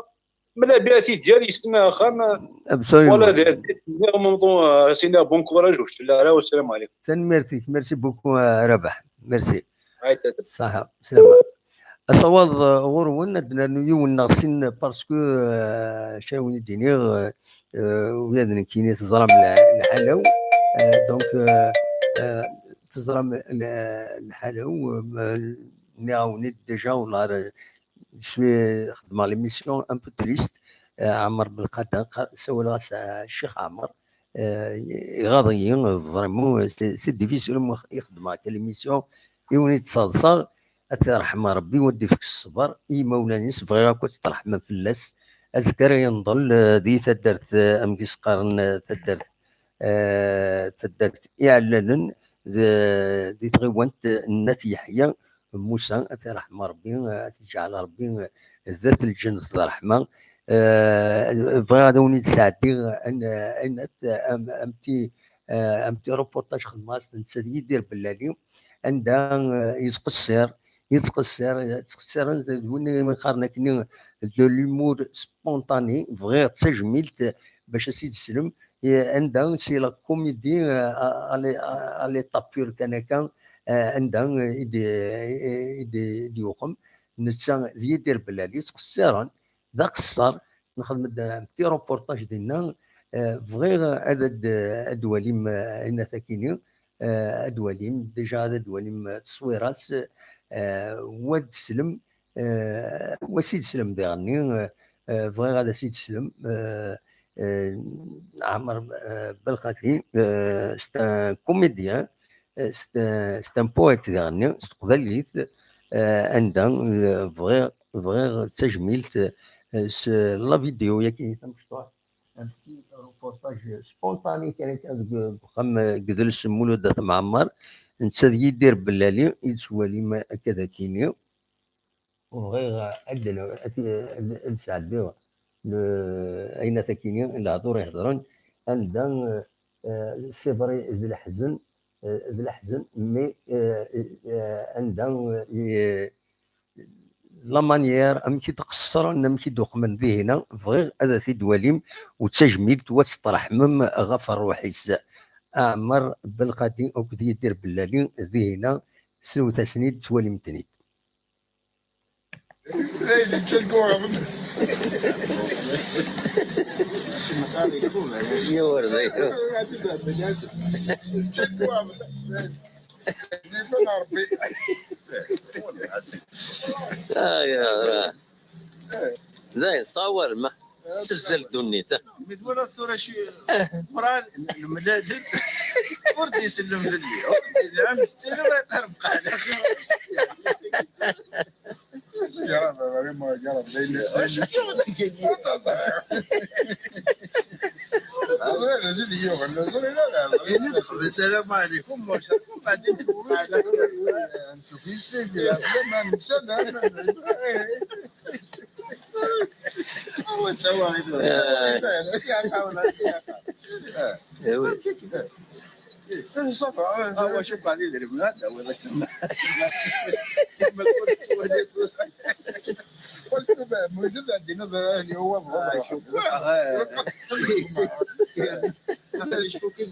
Mela bien, ti diri yesna axxam. Absolument. Voilà, d, d, d, en même temps, euh, c'est un bon courage, au final, au salam alaikum. Tanemmirt-ik, merci beaucoup, euh, Rabaḥ. Merci. Ṣaḥa, slama. Ad tawaḍ, euh, ɣur-wen, ad d-nernu yiwen neɣ sin, parce que, euh, acu ara wen-id-iniɣ, euh, euh, ula d nekkini teẓram lḥ-, lḥala-w. Euh, donc, euh, euh, teẓram l-, lḥala-w, euh, nniɣ-awen-id déjà, والله, je suis, xedmeɣ l'émission un peu triste, euh, Ɛmer Belqadi, qa-, ssawaleɣ-as, euh, Ccix Ɛmer, euh, iɣaḍ-iyi, euh, vraiment, euh, c'est, c'est difficile, moi, i xedmeɣ akka l'émission, i wen-id-ttaḍsaɣ, ad t-yerḥem Rebbi, u ad d-ifk ṣṣber i yimawlan-is, bɣiɣ akk ad tṛeḥmem fell-as, azekka ara yenḍel, euh, di taddart, euh, amek i s-qqaren, euh, taddart, euh, taddart Iɛellanen, d-, di tɣiwant n At Yeḥya, Musa, ad t-iṛḥem Ṛebbi, ad t-iǧɛel Ṛebbi d at lǧennet d ṛṛeḥma. Eh, bɣiɣ ad awen-id-sɛeddiɣ un, un, un, un petit, eh, un petit reportage xedmeɣ-as netta d Yidir Bellali, anda, eh, yettqeṣṣir, yettqeṣṣir, ttqeṣṣiren d win i qqaren akkenni de l'humour spontané, bɣiɣ d tajmilt bac ad s-id-slem, eh, anda c'est la comédie, eh, à, à l'é-, à l'état pur kan akka, eh, anda, eh, i d-, eh, i d-, i d-yuqem. Netta d Yidir Bellali ttqeṣṣiren, d aqeṣṣer, nxedm-d un petit reportage dinna, eh, bɣiɣ ad, ad, ad d-walim, eh, ayen akini, eh, ad d-walim, déjà ad d-walim, eh, tteswira-s, eh, wa d-slem, eh, wa s-id-slem diɣenni, eh, eh, bɣiɣ ad as-id-slem, eh, eh, Ɛmer, eh, Belqadi, eh, c'est un comédien, eh, c'est un, c'est un poète diɣenni, s teqbaylit, eh, anda, eh, bɣiɣ, bɣiɣ d tajmilt, eh, s la vidéo-yagi tamecṭuḥt, un petit reportage spontané kan akka deg, deg uxxam, eh, deg idles n Mulud At Mɛemmer, netta d Yidir Bellali, i d-twalim akka d akini. Bɣiɣ ad, ad, ad, ad sɛeddiɣ le-, ayen akini, lehdur iheddren, anda, eh, c'est vrai d leḥzen, eh, d leḥzen, mais, eh, eh, anda, eh, la manière, amek i d-qeṣṣren, amek i d-uqmen dihina, bɣiɣ ad t-id-twalim, u d tajmilt, u ad teṭṭreḥmem ɣef ṛṛuḥ-is. Ɛmer Belqadi akked Yidir Bellali dihina, slewt-asen-id, twalim-ten-id. Dayen, yečča lkuɣ. Yiwer, d ayen. Yečča lkuɣ. Yefan Ṛebbi. Ah, ya, rah. Dayen, ṣawal, ma. Tezzal ddunit. Mi twalaḍ tura ci, eh, mraḍ, nemlal-d, ur d-isellem fell-i, ur d-idɛem, tettiliḍ ay qerb qal. Yeɛref, yeɛref, yeɛref, d ayen, d ayen. Nṣuf yis-s, nsalam. Eh. Eh oui. Eh, ça va, eh, ah, ouais, je suis pas allé les revenants, là, ouais, d'accord. قلت بقى، موجود عندنا بقى، اللي هو الوضع. آه، شوف. آه. أنا مش فاكر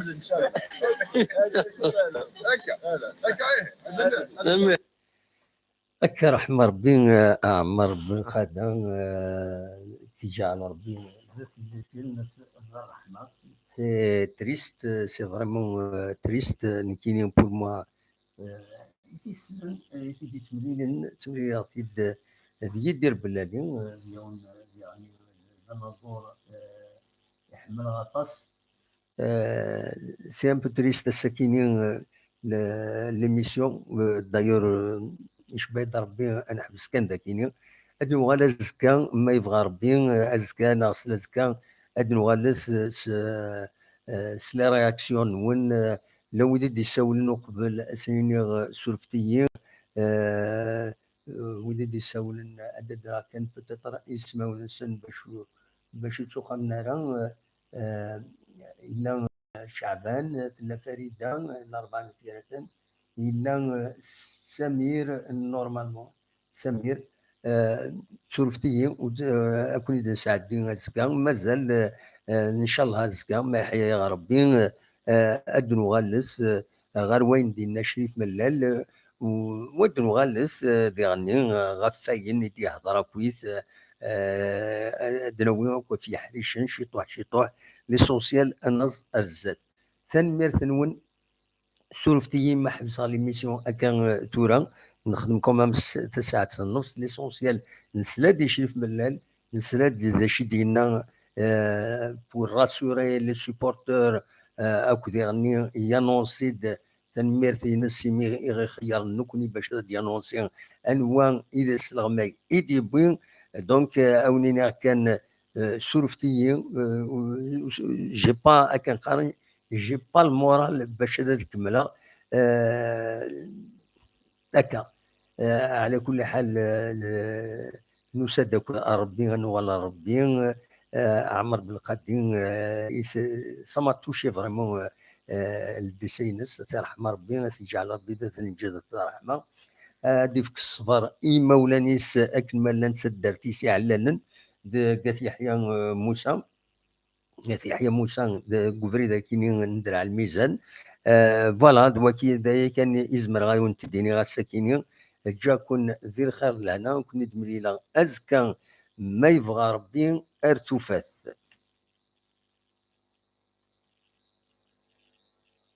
نكمل إن شاء الله. هكا، هكا، إيه. Akka, ṛṛeḥma Ṛebbi, eh, aɛmer Ṛebbi xada, eh, k-iǧɛel Ṛebbi d ṛṛeḥma. C'est triste, c'est vraiment, eh, triste, nekkini pour moi, eh, i t-yessnen, eh, i t-id-yettemlilen, ttemlileɣ-t-id, eh, d Yidir Bellali, eh, d yiwen, eh, yeɛni, d anaẓur, eh, iḥemmel aṭas. Eh, c'est un peu triste ass-akini, eh, le-, l'émission, eh, d'ailleurs, eh, icebba-yi-d Ṛebbi ad neḥbes kan dakini. Ad nuɣal azekka, ma yebɣa Ṛebbi, eh, azekka neɣ s lazekka, ad nuɣalet, eh, s, eh, s les réactions-nwen, eh, llan wid i d-isawlen uqbel, ad sen-iniɣ, eh, surfet-iyi, eh, eh, wid i d-isawlen, ad d-rreɣ kan peut-être ismawen-nsen bac, bac ur ttuxamen ara, eh, eh, yella Ceɛban, tella Farida, Larebɛa n At Yiraten, yella, eh, Samir, normalement, Samir, eh, surfet-iyi, ur tt-, eh, ad ken-id-nesɛeddi azekka, mazal, eh, eh, ncallah azekka, ma iḥya-yaɣ Ṛebbi, eh, ad d-nuɣalet, eh, ɣer wayen d-yenna Crif Mellal, eh, u-, u ad d-nuɣalet, eh, diɣenni, eh, ɣef wayen i d-yehder akkit, eh, eh, ad d-nawi akk ɣef yeḥricen, ciṭuḥ, ciṭuḥ, l'essentiel ad naẓ ar zdat. Tanemmirt-nwen, surfet-iyi ma ḥebseɣ l'émission akka, eh, tura, nexdem quand même s-, tasaɛet n nnefs, l'essentiel, nesla-d i Crif Mellal, nesra-d d acu i d-yenna, euh, pour rassurer les supporters, euh, akked iɣenni, yanonsi-d tanemmirt-ines imi i ɣ-ixeyyren nekkni bac ad d-yanonsi anwa i d asleɣmay i d-yewwi. Donc, euh, a wen-iniɣ kan, euh, surfet-iyi, euh, j'ai pas, akken qqaren, j'ai pas le moral bac ad kemmleɣ. Euh, akka. Euh, ɛla kulli ḥal, euh, le- nusa-d akk Rebbi, ad nuɣal ɣer Rebbi. Euh, Ɛmer Belqadi, euh, ça m'a touché vraiment, euh, euh, le décès-ines, ad t-yerḥem Rebbi, ad t-yeǧɛel Rebbi d at lǧidat d ṛṛeḥma. Ad d-ifk ṣṣber i yimawlan-is akken ma llan d taddart-is iɛellanen, d At Yeḥya, euh, Musa. At Yeḥya Musa, deg ubrid akini n Draɛ Lmizan. Euh, voilà, d waki, d aya kan i zemreɣ ad wen-t-id-iniɣ ass-akini. Ǧǧa-ken di lxir d lehna, ken-id-mlileɣ azekka ma yebɣa Rebbi, ar tufat.